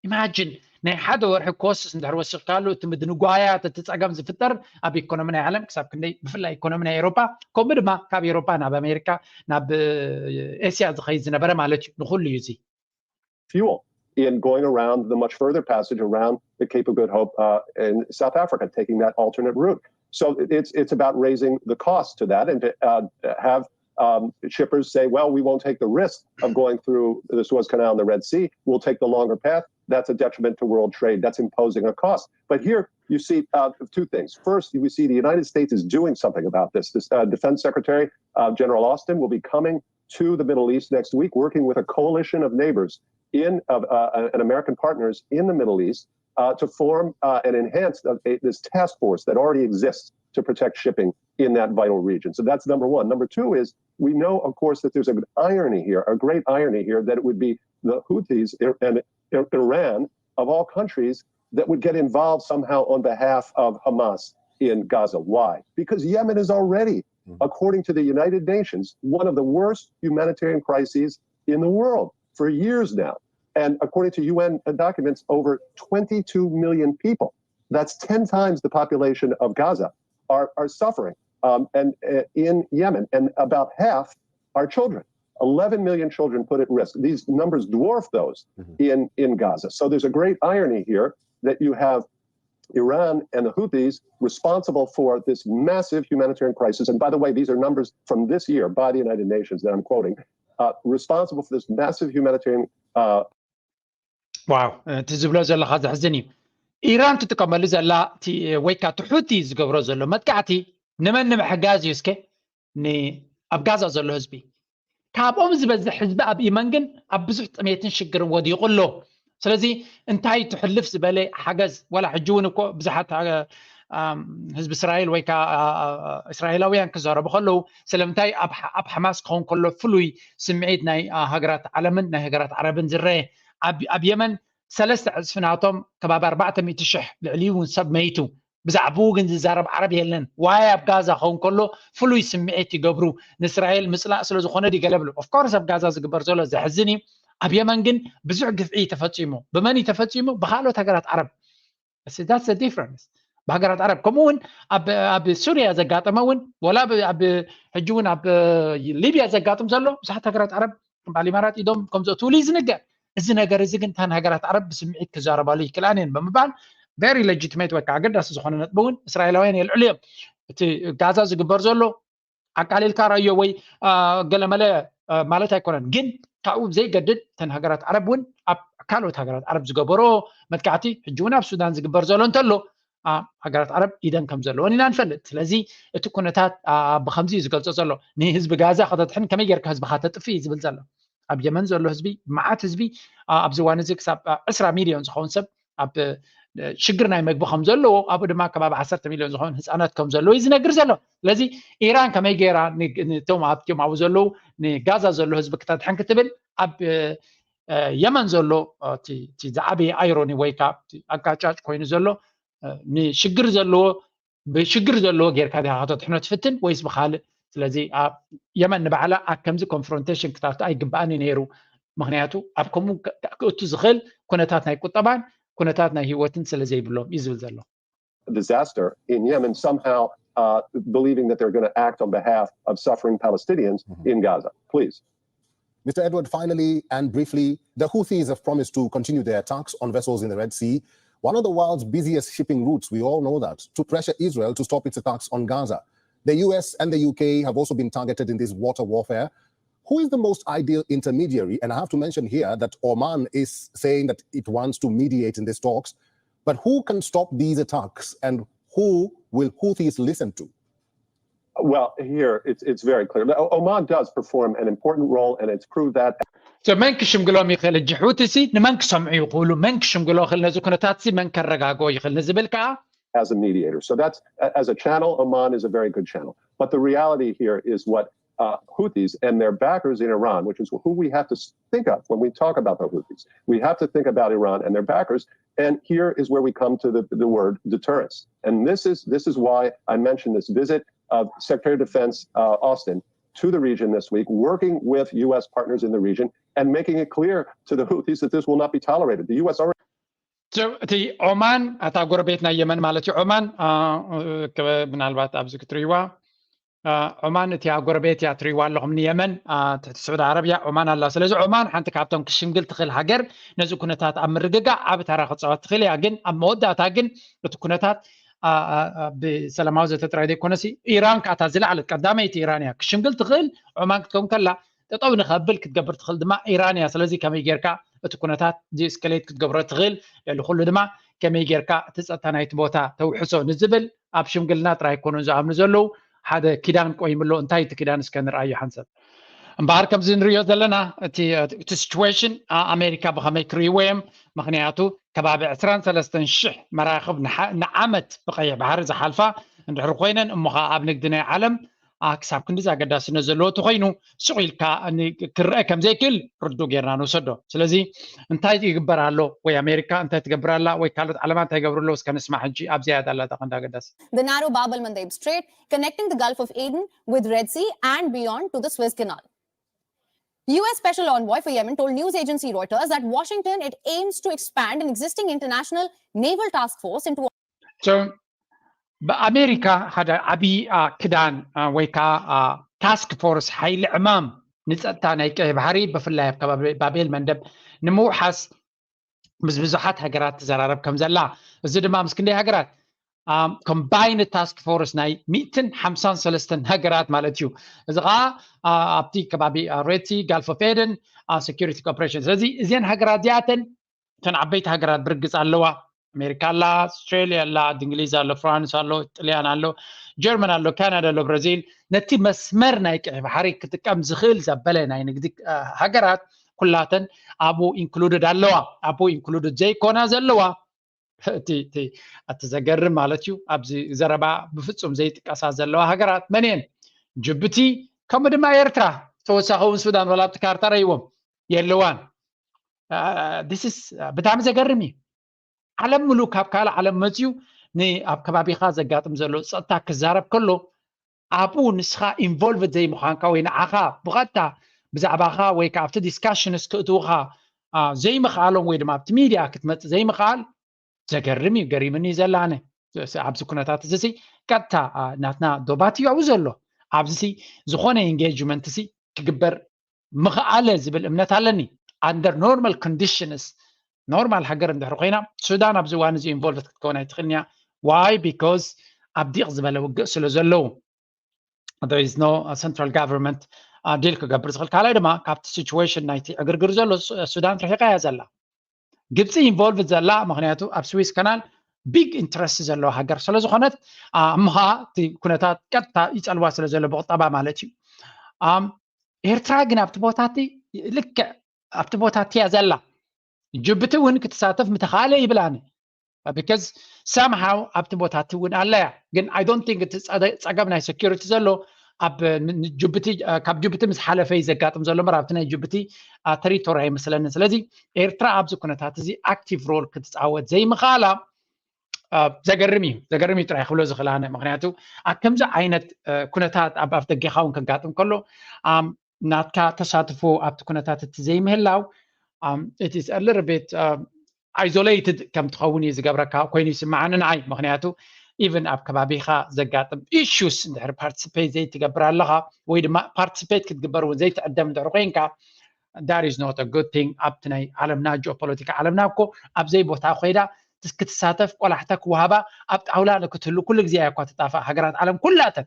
ኢማጂን ናይ ሓደ ወርሒ ኮስስ እንድሕር ወሲኽካሉ እቲ ምድንጓያት እቲ ፀገም ዝፍጠር ኣብ ኢኮኖሚ ናይ ዓለም ክሳብ ክንደይ ብፍላይ ኢኮኖሚ ናይ ኤሮፓ ከምኡ ድማ ካብ ኤሮፓ ናብ ኣሜሪካ ናብ ኤስያ ዝኸይድ ዝነበረ ማለት እዩ ንኩሉ እዩ እዚ fuel in going around the much further passage around the Cape of Good Hope uh, in South Africa, taking that alternate route. So it's it's about raising the cost to that and to uh, have um, shippers say, well, we won't take the risk of going through the Suez Canal and the Red Sea. We'll take the longer path. That's a detriment to world trade. That's imposing a cost. But here you see uh, two things. First, we see the United States is doing something about this. This uh, Defense Secretary uh, General Austin will be coming to the Middle East next week, working with a coalition of neighbors in uh, uh, and American partners in the Middle East uh, to form uh, and enhance uh, this task force that already exists to protect shipping in that vital region. So that's number one. Number two is we know, of course, that there's an irony here, a great irony here, that it would be the Houthis and Iran, of all countries, that would get involved somehow on behalf of Hamas in Gaza. Why? Because Yemen is already, mm-hmm. according to the United Nations, one of the worst humanitarian crises in the world for years now. And according to U N documents, over twenty-two million people, that's ten times the population of Gaza, are, are suffering um, and uh, in Yemen. And about half are children. eleven million children put at risk. These numbers dwarf those mm-hmm. in, in Gaza. So there's a great irony here that you have Iran and the Houthis responsible for this massive humanitarian crisis. And by the way, these are numbers from this year by the United Nations that I'm quoting, uh, responsible for this massive humanitarian uh, ዋው እቲ ዝብሎ ዘለካ ዘሕዝን እዩ ኢራን ትጥቀመሉ ዘላ ወይ ከዓ ትሑቲ ዝገብሮ ዘሎ መጥቃዕቲ ንመን ንምሕጋዝ እዩ እስከ ኣብ ጋዛ ዘሎ ህዝቢ ካብኦም ዝበዝሕ ህዝቢ ኣብ ኢመን ግን ኣብ ብዙሕ ጥሜትን ሽግርን ወዲቑ ኣሎ ስለዚ እንታይ ትሕልፍ ዝበለ ሓገዝ ወላ ሕጂ እውን እኮ ብዙሓት ህዝቢ እስራኤል ወይ ከዓ እስራኤላውያን ክዛረቡ ከለዉ ስለምንታይ ኣብ ሓማስ ክኸውን ከሎ ፍሉይ ስምዒት ናይ ሃገራት ዓለምን ናይ ሃገራት ዓረብን ዝረአ ኣብ የመን ሰለስተ ዕፅፊ ናቶም ከባቢ ኣርባዕተ ሚእቲ ሽሕ ልዕሊ እውን ሰብ መይቱ ብዛዕባኡ ግን ዝዛረብ ዓረብ የለን። ዋይ ኣብ ጋዛ ክኸውን ከሎ ፍሉይ ስምዒት ይገብሩ። ንእስራኤል ምፅላእ ስለ ዝኾነ ድዩ ገለ ብሉ። ኦፍኮርስ ኣብ ጋዛ ዝግበር ዘሎ ዘሕዝን እዩ። ኣብ የመን ግን ብዙሕ ግፍዒ እዩ ተፈፂሙ። ብመን እዩ ተፈፂሙ? ብካልኦት ሃገራት ዓረብ። ዳትስ ዲፍረንስ። ብሃገራት ዓረብ ከምኡ እውን ኣብ ሱርያ ዘጋጠመ እውን ወላ ኣብ ሕጂ እውን ኣብ ሊብያ ዘጋጥም ዘሎ ብዙሓት ሃገራት ዓረብ በዓል ኢማራት ኢዶም ከም ዘእትውሉ እዩ ዝንገር። እዚ ነገር እዚ ግን እተን ሃገራት ዓረብ ብስምዒት ክዛረባሉ ይክእላን እየን ብምባል ቨሪ ሌጂቲሜት ወይ ከዓ ኣገዳሲ ዝኾነ ነጥቢ እውን እስራኤላውያን የልዕሉ እዮም። እቲ ጋዛ ዝግበር ዘሎ ኣቃሊልካ ራዮ ወይ ገለመለ ማለት ኣይኮነን፣ ግን ካብኡ ዘይገድድ እተን ሃገራት ዓረብ እውን ኣብ ካልኦት ሃገራት ዓረብ ዝገበሮ መጥቃዕቲ ሕጂ እውን ኣብ ሱዳን ዝግበር ዘሎ እንተሎ ሃገራት ዓረብ ኢደን ከም ዘለዎን ኢና ንፈልጥ። ስለዚ እቲ ኩነታት ብከምዚ እዩ ዝገልጾ ዘሎ። ንህዝቢ ጋዛ ከተድሕን ከመይ ጌርካ ህዝብካ ተጥፍእ እዩ ዝብል ዘሎ። ኣብ የመን ዘሎ ህዝቢ፣ መዓት ህዝቢ ኣብዚ ዋን እዚ ክሳብ ዕስራ ሚልዮን ዝኸውን ሰብ ኣብ ሽግር ናይ መግቢ ከም ዘለዎ፣ ኣብኡ ድማ ከባቢ ዓሰርተ ሚልዮን ዝኸውን ህፃናት ከም ዘለዎ እዩ ዝነግር ዘሎ። ስለዚ ኢራን ከመይ ገይራ ንቶም ኣብቲኦም ኣብኡ ዘለዉ ንጋዛ ዘሎ ህዝቢ ክተድሕን ክትብል ኣብ የመን ዘሎ ዝዓበየ ኣይሮኒ ወይ ከዓ ኣጋጫጭ ኮይኑ ዘሎ ንሽግር ዘለዎ ብሽግር ዘለዎ ጌርካ ዲኻ ከተድሕኖ ትፍትን ወይስ ብካልእ? ስለዚ ኣብ የመን ንባዕላ ኣብ ከምዚ ኮንፍሮንቴሽን ክታቱ ኣይግባኣን እዩ ነይሩ። ምክንያቱ ኣብ ከምኡ ክእቱ ዝኽእል ኩነታት ናይ ቁጠባን ኩነታት ናይ ህይወትን ስለ ዘይብሎም እዩ ዝብል ዘሎ። Disaster in Yemen somehow uh, believing that they're going to act on behalf of suffering Palestinians mm-hmm. in Gaza. Please. Mister Edward, finally and briefly, the Houthis have promised to continue their attacks on vessels in the Red Sea, one of the world's busiest shipping routes. We all know that, to pressure Israel to stop its attacks on Gaza. The U S and the U K have also been targeted in this water warfare. Who is the most ideal intermediary? And I have to mention here that Oman is saying that it wants to mediate in these talks. But who can stop these attacks and who will Houthis listen to? Well, here it's it's very clear. Oman does perform an important role, and it's proved that. So መን ክሽምግሎም ይኽእል? እጂ ሑቲ ሲ ንመን ክሰምዑ ይኽእሉ? መን ክሽምግሎ ይኽእል? ነዚ ኩነታት ሲ መን ከረጋግኦ ይኽእል ንዝብል ከዓ as a mediator. So that's as a channel, Oman is a very good channel. But the reality here is what uh, Houthis and their backers in Iran, which is who we have to think of when we talk about the Houthis. We have to think about Iran and their backers. And here is where we come to the, the word deterrence. And this is this is why I mentioned this visit of Secretary of Defense uh, Austin to the region this week, working with U S partners in the region and making it clear to the Houthis that this will not be tolerated. The U S already እቲ ኦማን እታ ጎረቤት ናይ የመን ማለት እዩ። ኦማን ምናልባት ኣብዚ ክትርእይዋ ኦማን እቲያ ጎረቤት እያ ትርእይዋ ኣለኹም ንየመን ትሕቲ ስዑድ ዓረብያ ኦማን ኣላ። ስለዚ ኦማን ሓንቲ ካብቶም ክሽምግል ትኽእል ሃገር ነዚ ኩነታት ኣብ ምርግጋእ ዓቢ ተራ ክፃወት ትኽእል እያ። ግን ኣብ መወዳእታ ግን እቲ ኩነታት ብሰላማዊ ዘተ ጥራይ ዘይኮነሲ ኢራን ከዓ እታ ዝለዓለት ቀዳመይቲ ኢራን እያ ክሽምግል ትኽእል። ኦማን ክትከውን ከላ ጠጠው ንኸብል ክትገብር ትኽእል ድማ ኢራን እያ። ስለዚ ከመይ ጌርካ እቲ ኩነታት ዲስከሌት ክትገብሮ ትኽእል፣ ልዕሊ ኩሉ ድማ ከመይ ጌርካ እቲ ጸጥታ ናይቲ ቦታ ተውሕሶ ንዝብል ኣብ ሽምግልና ጥራይ ኣይኮኑን ዝኣምኑ ዘለዉ። ሓደ ኪዳን ቆይምሎ። እንታይ እቲ ኪዳን እስከ ንርኣዮ ሓንሳብ። እምበኣር ከምዚ ንሪኦ ዘለና እቲ እቲ ሲቹዌሽን ኣሜሪካ ብኸመይ ክርእይዎ እዮም? ምኽንያቱ ከባቢ ዕስራን ሰለስተን ሽሕ መራኽብ ንዓመት ብቐይሕ ባሕሪ ዝሓልፋ እንድሕር ኮይነን እሞ ኸዓ ኣብ ንግዲ ናይ ዓለም ክሳብ ክንድዚ ኣገዳስነት ዘለዎ ተኮይኑ ስቕ ኢልካ ክረአ ከም ዘይክእል ርዱእ ጌርና ንውሰዶ። ስለዚ እንታይ ይግበር ኣሎ ወይ ኣሜሪካ እንታይ ትገብር ኣላ ወይ ካልኦት ዓለማ እንታይ ይገብሩ ኣለዉ እስከ ንስማዕ ሕጂ። ኣብዚኣ እያ ዳላ እታ ቀንዲ ኣገዳሲ። The narrow Bab al Mandeb Strait connecting the Gulf of Aden with Red Sea and beyond to the Suez Canal. U S Special Envoy for Yemen told news agency Reuters that Washington it aims to expand an existing international naval task force into ብኣሜሪካ ሓደ ዓብዪ ክዳን ወይ ከዓ ታስክ ፎርስ ሓይሊ ዕማም ንፀጥታ ናይ ቀይ ባሕሪ ብፍላይ ኣብ ከባቢ ባቤል መንደብ ንምውሓስ ምስ ብዙሓት ሃገራት ትዘራረብ ከም ዘላ፣ እዚ ድማ ምስ ክንደይ ሃገራት ኮምባይንድ ታስክ ፎርስ ናይ ሚእትን ሓምሳን ሰለስተን ሃገራት ማለት እዩ። እዚ ከዓ ኣብቲ ከባቢ ሬድሲ ጋልፍ ኦፍ ኤደን ሴኪሪቲ ኮርፖሬሽን። ስለዚ እዚን ሃገራት እዚኣተን እተን ዓበይቲ ሃገራት ብርግፅ ኣለዋ። ኣሜሪካ ኣላ፣ ኣውስትራሊያ ኣላ፣ እንግሊዝ ኣሎ፣ ፍራንስ ኣሎ፣ ጥልያን ኣሎ፣ ጀርመን ኣሎ፣ ካናዳ ኣሎ፣ ብራዚል ነቲ መስመር ናይ ቀይ ባሕሪ ክጥቀም ዝኽእል ዘበለ ናይ ንግዲ ሃገራት ኩላተን ኣብኡ ኢንክሉድድ ኣለዋ። ኣብኡ ኢንክሉድድ ዘይኮና ዘለዋ እቲ ዘገርም ማለት እዩ። ኣብዚ ዘረባ ብፍፁም ዘይጥቀሳ ዘለዋ ሃገራት መን እየን? ጅቡቲ ከምኡ ድማ ኤርትራ። ተወሳኺ እውን ሱዳን ዋላ ኣብቲ ካርታ ረይዎም የለዋን። ስ ብጣዕሚ ዘገርም እዩ። ዓለም ምሉእ ካብ ካልእ ዓለም መፅዩ ንኣብ ከባቢኻ ዘጋጥም ዘሎ ፀጥታ ክዛረብ ከሎ ኣብኡ ንስኻ ኢንቮልቭድ ዘይምዃንካ ወይ ንዓኻ ብቐጥታ ብዛዕባኻ ወይ ከዓ ኣብቲ ዲስካሽንስ ክእትውኻ ዘይምኽኣሎም ወይ ድማ ኣብቲ ሚድያ ክትመፅእ ዘይምኽኣል ዘገርም እዩ። ገሪምኒ እዩ ዘላነ ኣብዚ ኩነታት እዚ ቀጥታ ናትና ዶባት እዩ ኣብኡ ዘሎ። ኣብዚ ዝኾነ ኢንጌጅመንት ሲ ክግበር ምኽኣለ ዝብል እምነት ኣለኒ። ኣንደር ኖርማል ኮንዲሽንስ ኖርማል ሃገር እንድሕር ኮይና ሱዳን ኣብዚ እዋን እዚ ኢንቮልቭ ክትከውን ኣይትኽእልንያ። ዋይ ቢኮዝ ኣብ ዲቕ ዝበለ ውግእ ስለ ዘለዉ there is no central government ዲል ክገብር ዝኽእል። ካልኣይ ድማ ካብቲ ሲቹዌሽን ናይቲ ዕግርግር ዘሎ ሱዳን ርሒቃ እያ ዘላ። ግብፂ ኢንቮልቭ ዘላ ምክንያቱ ኣብ ስዊስ ካናል ቢግ ኢንትረስት ዘለዋ ሃገር ስለዝኾነት እምኻ እቲ ኩነታት ቀጥታ ይፀልዋ ስለ ዘሎ ብቁጠባ ማለት እዩ። ኤርትራ ግን ኣብቲ ቦታ እቲ ልክዕ ኣብቲ ቦታ እቲ እያ ዘላ። ጅቡቲ እውን ክትሳተፍ ምተኻእለ ይብል ኣነ። ቢካዝ ሳምሃው ኣብቲ ቦታ እቲ እውን ኣለያ። ግን ኣይ ዶንት ቲንክ እቲ ፀገም ናይ ሴኩሪቲ ዘሎ ኣብ ጅቡቲ ካብ ጅቡቲ ምስ ሓለፈ እዩ ዘጋጥም ዘሎ እምበር ኣብቲ ናይ ጅቡቲ ተሪቶሪ ኣይመስለንን። ስለዚ ኤርትራ ኣብዚ ኩነታት እዚ ኣክቲቭ ሮል ክትፃወት ዘይምኽኣላ ዘገርም እዩ። ዘገርም እዩ ጥራይ ክብሎ ዝኽእል ኣነ። ምክንያቱ ኣብ ከምዚ ዓይነት ኩነታት ኣብ ኣፍ ደጌኻ እውን ከጋጥም ከሎ ናትካ ተሳትፎ ኣብቲ ኩነታት እቲ ዘይምህላው it is a little bit isolated ከም ትኸውን እዩ ዝገብረካ ኮይኑ ይስምዓኒ ንዓይ። ምክንያቱ ኢቨን ኣብ ከባቢኻ ዘጋጥም ኢሹስ እንድሕር ፓርቲስፔት ዘይትገብር ኣለኻ ወይ ድማ ፓርቲስፔት ክትግበር እውን ዘይትዕደም እንድሕር ኮይንካ that is not a good thing። ኣብቲ ናይ ዓለምና ጂኦፖለቲካ ዓለምና እኮ ኣብ ዘይቦታ ኮይዳ ክትሳተፍ ቆላሕታ ክወሃባ ኣብ ጣውላ ንክትህሉ ኩሉ ግዜ እያ እኳ ትጣፋእ። ሃገራት ዓለም ኩላተን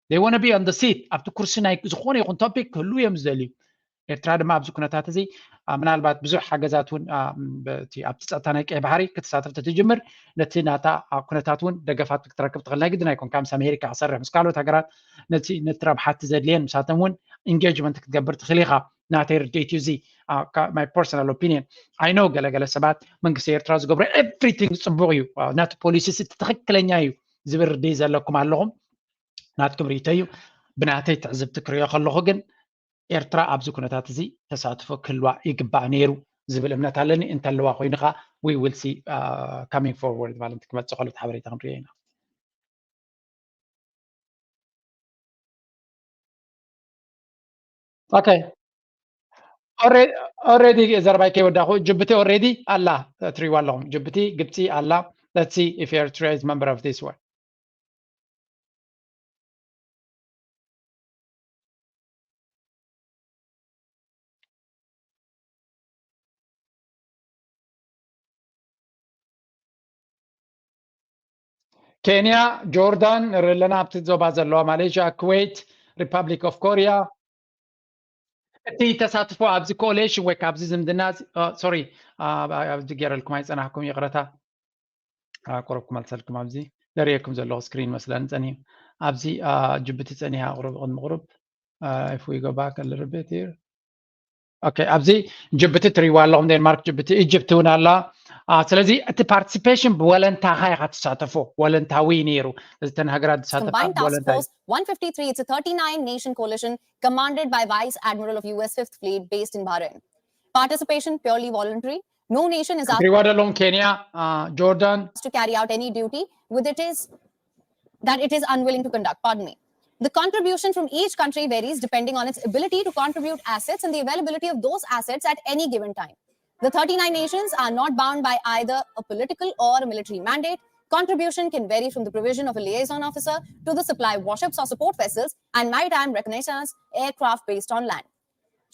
they want to be on the seat ኣብቲ ኩርሲ ናይ ዝኾነ ይኹን ቶፒክ ክህሉ እዮም ዝደልዩ። ኤርትራ ድማ ኣብዚ ኩነታት እዚ ምናልባት ብዙሕ ሓገዛት እውን ኣብቲ ፀጥታ ናይ ቀይ ባሕሪ ክትሳተፍ ተትጅምር ነቲ ናታ ኩነታት እውን ደገፋት ክትረክብ ትኽእል። ናይ ግድን ኣይኮንካ ምስ ኣሜሪካ ክሰርሕ ምስ ካልኦት ሃገራት ነቲ ረብሓ እቲ ዘድልየን ምሳቶም እውን ኢንጌጅመንት ክትገብር ትኽእል ኢኻ። ናተይ ርድኢት እዩ እዚ my personal opinion። I know ገለገለ ሰባት መንግስቲ ኤርትራ ዝገብሮ ኤቭሪቲንግ ፅቡቕ እዩ ናቲ ፖሊሲ እቲ ትኽክለኛ እዩ ዝብል ርድኢት ዘለኩም ኣለኹም። ናትኩም ርኢቶ እዩ። ብናተይ ትዕዝብቲ ክሪኦ ከለኹ ግን ኤርትራ ኣብዚ ኩነታት እዚ ተሳትፎ ክህልዋ ይግባእ ነይሩ ዝብል እምነት ኣለኒ። እንተለዋ ኮይኑ ከዓ we will see coming forward ማለት ክመፅእ ከሎ ሓበሬታ ክንሪኦ ኢና። ኦኬ ኦልሬዲ ዘረባይ ከይወዳኹ ጅቡቲ ኦልሬዲ ኣላ ትሪዋ ኣለኹም። ጅቡቲ ግብፂ ኣላ። Let's see if Eritrea is member of this one. ኬንያ፣ ጆርዳን ንርኢ ኣለና፣ ኣብቲ ዞባ ዘለዋ ማሌዥያ፣ ኩዌት፣ ሪፓብሊክ ኦፍ ኮሪያ። እቲ ተሳትፎ ኣብዚ ኮሌሽን ወይ ካብዚ ዝምድና ሶሪ ኣብዚ ገይረልኩም ኣይፀናሕኩም ይቕረታ። ቁሩብ ክመልሰልኩም ኣብዚ ዘርእየኩም ዘለኹ ስክሪን መስለኒ ፀኒሑ ኣብዚ ጅቡቲ ፀኒሓ ቁሩብ ቅድሚ ቁሩብ if we go back a little bit here okay ኣብዚ ጅቡቲ ትሪዋ ኣለኹም ዴንማርክ ጅቡቲ ኢጅፕት እውን ኣላ። ስለዚ እቲ ፓርቲሲፔሽን ብወለንታኻ ኢኻ ትሳተፎ ወለንታዊ ነይሩ። እተን ሃገራት ዝሳተፋ Combined Task Force one fifty-three, it's a thirty-nine nation coalition commanded by Vice Admiral of U S Fifth Fleet based in Bahrain. Participation purely voluntary. No nation is asked ትሪዋ ዘለኹም ኬንያ፣ ጆርዳን to carry out any duty with it is that it is unwilling to conduct. Pardon me. The contribution from each country varies depending on its ability to contribute assets and the availability of those assets at any given time. The thirty-nine nations are not bound by either a political or a military mandate. Contribution can vary from the provision of a liaison officer to the supply of warships or support vessels and maritime reconnaissance aircraft based on land.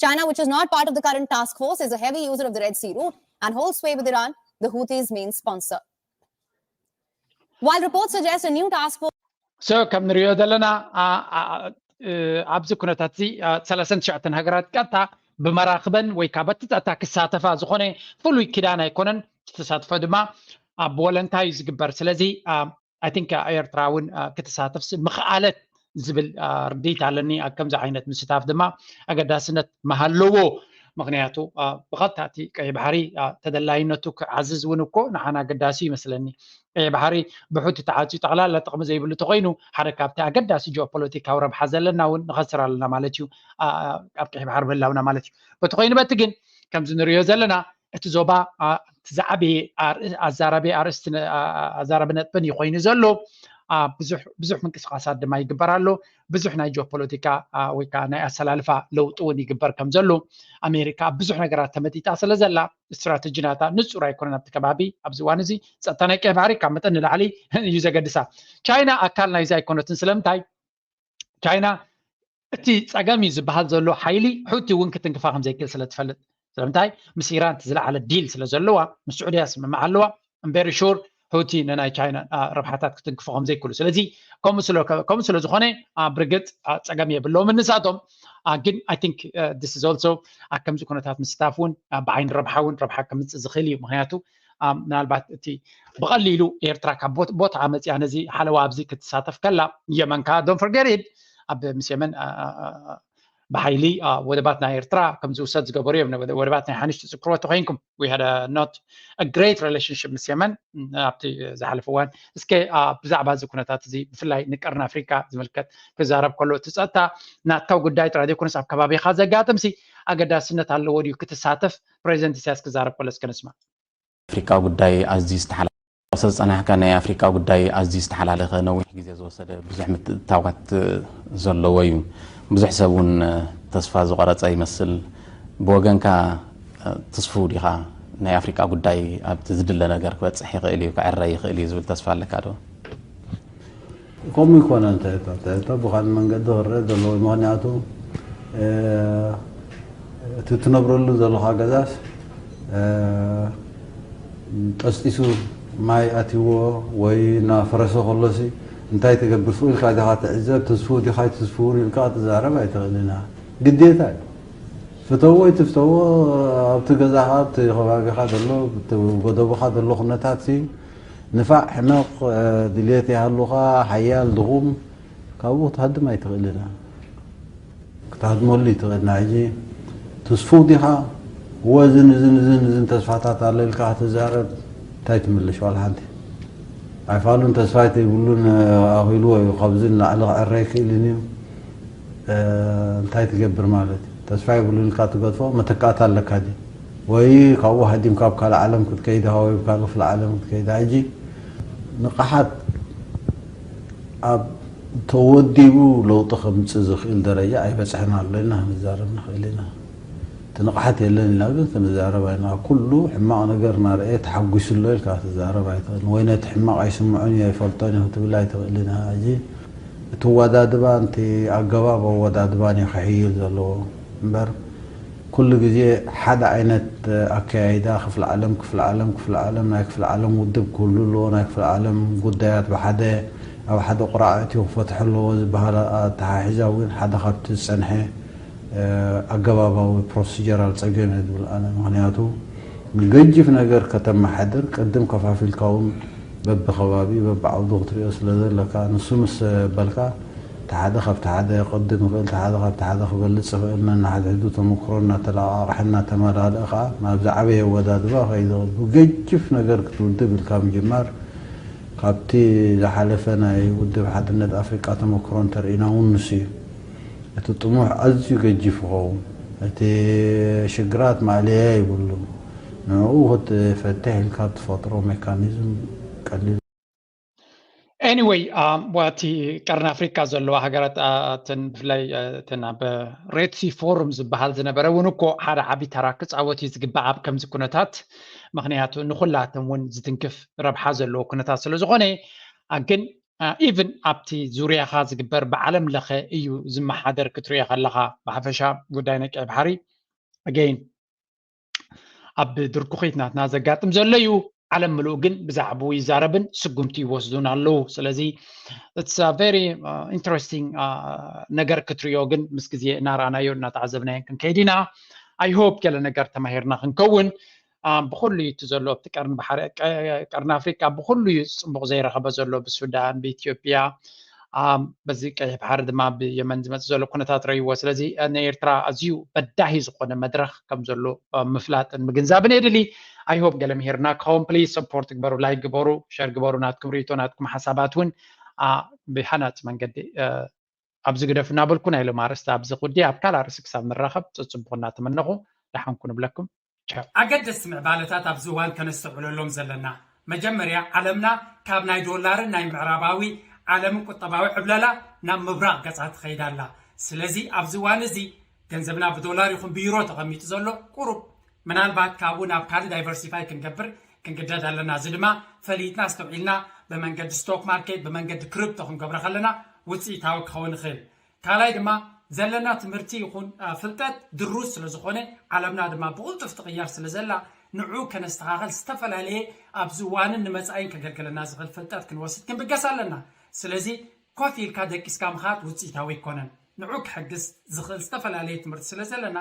China, which is not part of the current task force, is a heavy user of the Red Sea route and holds sway with Iran, the Houthis' main sponsor. While reports suggest a new task force So ከም ንሪኦ ዘለና ኣብዚ ኩነታት እዚ ሰላሳን ትሽዓተን ሃገራት ቀጥታ ብመራኽበን ወይ ካብ እቲ ጸጥታ ክሳተፋ ዝኾነ ፍሉይ ኪዳን ኣይኮነን። ተሳትፎ ድማ ብወለንታ እዩ ዝግበር። ስለዚ I think ኤርትራ እውን ክትሳተፍ ምኽኣለት ዝብል ርድኢት ኣለኒ። ኣብ ከምዚ ዓይነት ምስታፍ ድማ ኣገዳስነት ምሃለዎ። ምክንያቱ ብቐጥታ እቲ ቀይ ባሕሪ ተደላይነቱ ክዓዝዝ እውን እኮ ንዓና ኣገዳሲ ይመስለኒ። ቀይ ባሕሪ ብሑቲ ተዓፅዩ ጠቕላላ ጥቕሚ ዘይብሉ ተኮይኑ ሓደ ካብቲ ኣገዳሲ ጂኦፖለቲካዊ ረብሓ ዘለና እውን ንኸስር ኣለና ማለት እዩ። ኣብ ቀይ ባሕሪ ምህላውና ማለት እዩ። በቲ ኮይኑ በቲ ግን ከምዚ ንሪኦ ዘለና እቲ ዞባ ዝዓበየ ኣዛራቢ ኣርእስቲ ኣዛራቢ ነጥብን እዩ ኮይኑ ዘሎ። ብዙሕ ምንቅስቃሳት ድማ ይግበር ኣሎ። ብዙሕ ናይ ጂኦፖለቲካ ወይ ከዓ ናይ ኣሰላልፋ ለውጢ እውን ይግበር ከም ዘሎ ኣሜሪካ ኣብ ብዙሕ ነገራት ተመጢጣ ስለ ዘላ ስትራተጂ ናታ ንፁር ኣይኮነን። ኣብቲ ከባቢ ኣብዚ እዋን እዚ ፀጥታ ናይ ቀይ ባሕሪ ካብ መጠን ንላዕሊ እዩ ዘገድሳ። ቻይና ኣካል ናይዚ ኣይኮነትን። ስለምንታይ? ቻይና እቲ ፀገም እዩ ዝበሃል ዘሎ ሓይሊ ሑቲ እውን ክትንክፋ ከም ዘይክእል ስለ ትፈልጥ። ስለምንታይ? ምስ ኢራን እቲ ዝለዓለ ዲል ስለ ዘለዋ ምስ ስዑድያ ስምምዓ ኣለዋ። እምበር ሹር ሑቲ ንናይ ቻይና ረብሓታት ክትንክፎ ከም ዘይክእሉ። ስለዚ ከምኡ ስለ ዝኾነ ብርግፅ ፀገም የብለውም ንሳቶም። ግን I think this is also ኣብ ከምዚ ኩነታት ምስታፍ እውን ብዓይኒ ረብሓ እውን ረብሓ ከምፅእ ዝኽእል እዩ። ምክንያቱ ምናልባት እቲ ብቐሊሉ ኤርትራ ካብ ቦታ መፅያ ነዚ ሓለዋ ኣብዚ ክትሳተፍ ከላ የመን ከዓ don't forget it ኣብ ምስ የመን ብሓይሊ ወደባት ናይ ኤርትራ ከም ዝውሰድ ዝገበሩ እዮም። ወደባት ናይ ሓንሽ ትዝክርዎ ተኮይንኩም we had not great relationship ምስ የመን ኣብቲ ዝሓለፈ እዋን። እስከ ብዛዕባ እዚ ኩነታት እዚ ብፍላይ ንቀርኒ ኣፍሪካ ዝምልከት ክዛረብ ከሎ እቲ ፀጥታ ናትካ ጉዳይ ጥራይ ዘይኮነስ ኣብ ከባቢካ ዘጋጥም ሲ ኣገዳስነት ኣለዎ ድዩ ክትሳተፍ? ፕሬዚደንት ኢሳያስ ክዛረብ ከሎ እስከ ንስማ። ኣፍሪካ ጉዳይ ኣዝዩ ዝተሓላለኸ ዝፀናሕካ ናይ ኣፍሪካ ጉዳይ ኣዝዩ ዝተሓላለኸ ነዊሕ ግዜ ዝወሰደ ብዙሕ ምትእትታዋት ዘለዎ እዩ። ብዙሕ ሰብ እውን ተስፋ ዝቆረፀ ይመስል። ብወገንካ ትስፉው ዲኻ? ናይ ኣፍሪካ ጉዳይ ኣብቲ ዝድለ ነገር ክበፅሕ ይኽእል እዩ፣ ክዕረ ይኽእል እዩ ዝብል ተስፋ ኣለካ ዶ? ከምኡ ይኮነ እንተ ብካልእ መንገዲ ክረአ ዘለዎ ምክንያቱ እቲ ትነብረሉ ዘለካ ገዛስ ጠስጢሱ ማይ ኣትዎ ወይ እናፈረሰ ከሎሲ እንታይ ትገብር ስኡ ኢልካ ዲካ ትዕዘብ ትስፉ ዲካ ትስፉ ኢልካ ትዛረብ ኣይትኽእልን ኢኻ። ግዴታ እዩ። ፍተዎ ኣይትፍተዎ ኣብቲ ገዛካ ኣብቲ ከባቢካ ዘሎ ጎደቦካ ዘሎ ኩነታት ንፋዕ ሕመቕ ድልየት ይሃሉኻ ሓያል ድኹም ካብኡ ክትሃድም ኣይትኽእልን ክትሃድመሉ ይትኽእልና ሕጂ ትስፉው ዲኻ ወዝን እዝን እዝን እዝን ተስፋታት ኣሎ ኢልካ ክትዛረብ እንታይ ትምልሽ ዋላ ሓንቲ ኣይፋሉን ተስፋ ተይብሉን ኣኺልዎ እዩ ካብዚ ንላዕሊ ክዕረ ኣይክእልን እዩ እንታይ ትገብር ማለት እዩ ተስፋ የብሉን ኢልካ ትገድፎ መተካእታ ኣለካ ድዩ ወይ ካብኡ ሃዲምካ ኣብ ካልእ ዓለም ክትከይድ ኢኻ ወይ ኣብ ካልእ ክፍለ ዓለም ክትከይድ ኢኻ ሕጂ ንቕሓት ኣብ ተወዲቡ ለውጢ ከምፅእ ዝኽእል ደረጃ ኣይበፅሐን ኣሎ ኢልና ክንዛረብ ንኽእል ኢና እቲ ንቕሓት የለን ኢልና ግን ክንዛረብ ኣይና ኩሉ ሕማቕ ነገር እናረኣየ ተሓጒሱ ኣሎ ኢልካ ክትዛረብ ኣይትኽእልን ወይ ነቲ ሕማቕ ኣይስምዖን እዩ ኣይፈልጦን እዩ ክትብል ኣይትኽእልን ኢኻ ሕጂ እቲ ኣወዳድባን እቲ ኣገባብ ኣወዳድባን እዩ ክሕይል ዘለዎ እምበር ኩሉ ግዜ ሓደ ዓይነት ኣከያይዳ ክፍለ ዓለም ክፍለ ዓለም ክፍለ ዓለም ናይ ክፍለ ዓለም ውድብ ክህሉ ኣለዎ ናይ ክፍለ ዓለም ጉዳያት ብሓደ ኣብ ሓደ ቁራዕ እትዩ ክፈትሑ ኣለዎ ዝበሃል ኣተሓሒዛ እውን ሓደ ካብቲ ዝፀንሐ ኣገባባዊ ፕሮሲጀራል ፀገም እየ ዝብል ኣነ ምክንያቱ ንገጅፍ ነገር ከተመሓድር ቅድም ከፋፊልካ እውን በብከባቢ በብዓውዱ ክትሪኦ ስለ ዘለካ ንሱ ምስ በልካ እቲ ሓደ ካብቲ ሓደ ክቕድም ይኽእል እቲ ሓደ ካብቲ ሓደ ክበልፅ ይኽእል ነንሓድሕዱ ተመክሮ እናተለቓቕሐ እናተመላለእ ከዓ ናብ ዝዓበየ ኣወዳድባ ይኸይድ ይኽእል ብገጅፍ ነገር ክትውድብ ኢልካ ምጅማር ካብቲ ዝሓለፈ ናይ ውድብ ሓድነት ኣፍሪቃ ተመክሮ እንተርኢና እውን ንሱ እዩ እቲ ጥሙሕ ኣዝዩ ገጂፍ ይኸውን እቲ ሽግራት ማእለያ ይብሉ ንዕኡ ክትፈትሕ ኢልካ ትፈጥሮ ሜካኒዝም ቀሊል Anyway እቲ ቀርኒ ኣፍሪካ ዘለዋ ሃገራት እተን ብፍላይ እተን ኣብ ሬድሲ ፎሩም ዝበሃል ዝነበረ እውን እኮ ሓደ ዓቢ ተራ ክፃወት እዩ ዝግባእ ኣብ ከምዚ ኩነታት ምክንያቱ ንኩላቶም እውን ዝትንክፍ ረብሓ ዘለዎ ኩነታት ስለ ዝኾነ ግን even ኣብቲ ዙርያኻ ዝግበር ብዓለም ለኸ እዩ ዝመሓደር ክትሪኦ ከለኻ ብሓፈሻ ጉዳይ ናይ ቀይ ባሕሪ again ኣብ ድርኩኺት ናትና ዘጋጥም ዘሎ እዩ ዓለም ምሉእ ግን ብዛዕባኡ ይዛረብን ስጉምቲ ይወስዱን ኣለዉ ስለዚ it's very interesting ነገር ክትሪኦ ግን ምስ ግዜ እናረኣናዮ እናተዓዘብናዮን ክንከይድ ኢና I hope ገለ ነገር ተማሂርና ክንከውን ብኩሉ እዩ እቲ ዘሎ ኣብቲ ቀርኒ ባሕሪ ቀርኒ ኣፍሪቃ ብኩሉ እዩ ፅቡቅ ዘይረኸበ ዘሎ ብሱዳን ብኢትዮጵያ በዚ ቀይሕ ባሕሪ ድማ ብየመን ዝመፅእ ዘሎ ኩነታት ረይዎ ስለዚ ንኤርትራ ኣዝዩ በዳሂ ዝኾነ መድረኽ ከም ዘሎ ምፍላጥን ምግንዛብን የድሊ I hope ገለ ምሂርና ክኸውን please support ግበሩ like ግበሩ share ግበሩ ናትኩም ርእይቶ ናትኩም ሓሳባት እውን ብሃናፂ መንገዲ ኣብዚ ግደፉ እናበልኩ ናይ ሎም ኣርእስቲ ኣብዚ ጉዳይ ኣብ ካልእ ኣርእስቲ ክሳብ ንራኸብ ፅፅቡቕ እናተመነኹ ደሓንኩ ንብለኩም ኣገደስቲ ምዕባለታት ኣብዚ እዋን ከነስተውዕለሎም ዘለና፣ መጀመርያ ዓለምና ካብ ናይ ዶላርን ናይ ምዕራባዊ ዓለምን ቁጠባዊ ዕብለላ ናብ ምብራቕ ገጻ ትኸይድ ኣላ። ስለዚ ኣብዚ እዋን እዚ ገንዘብና ብዶላር ይኹን ብዩሮ ተቐሚጡ ዘሎ ቁሩብ ምናልባት ካብኡ ናብ ካልእ ዳይቨርሲፋይ ክንገብር ክንግደድ ኣለና። እዚ ድማ ፈሊጥና ኣስተውዒልና ብመንገዲ ስቶክ ማርኬት ብመንገዲ ክሪፕቶ ክንገብሮ ከለና ውፅኢታዊ ክኸውን ይኽእል። ካልኣይ ድማ ዘለና ትምህርቲ ይኹን ፍልጠት ድሩት ስለ ዝኾነ ዓለምና ድማ ብቕልጡፍ ትቕየር ስለ ዘላ ንዑ ከነስተኻኸል ዝተፈላለየ ኣብዚ እዋንን ንመፃኢን ከገልግለና ዝኽእል ፍልጠት ክንወስድ ክንብገስ ኣለና። ስለዚ ኮፍ ኢልካ ደቂስካ ምኻድ ውፅኢታዊ ኣይኮነን። ንዑ ክሕግዝ ዝኽእል ዝተፈላለየ ትምህርቲ ስለ ዘለና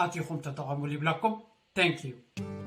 ኣቲኹም ተጠቐሙሉ ይብለኩም። Thank you።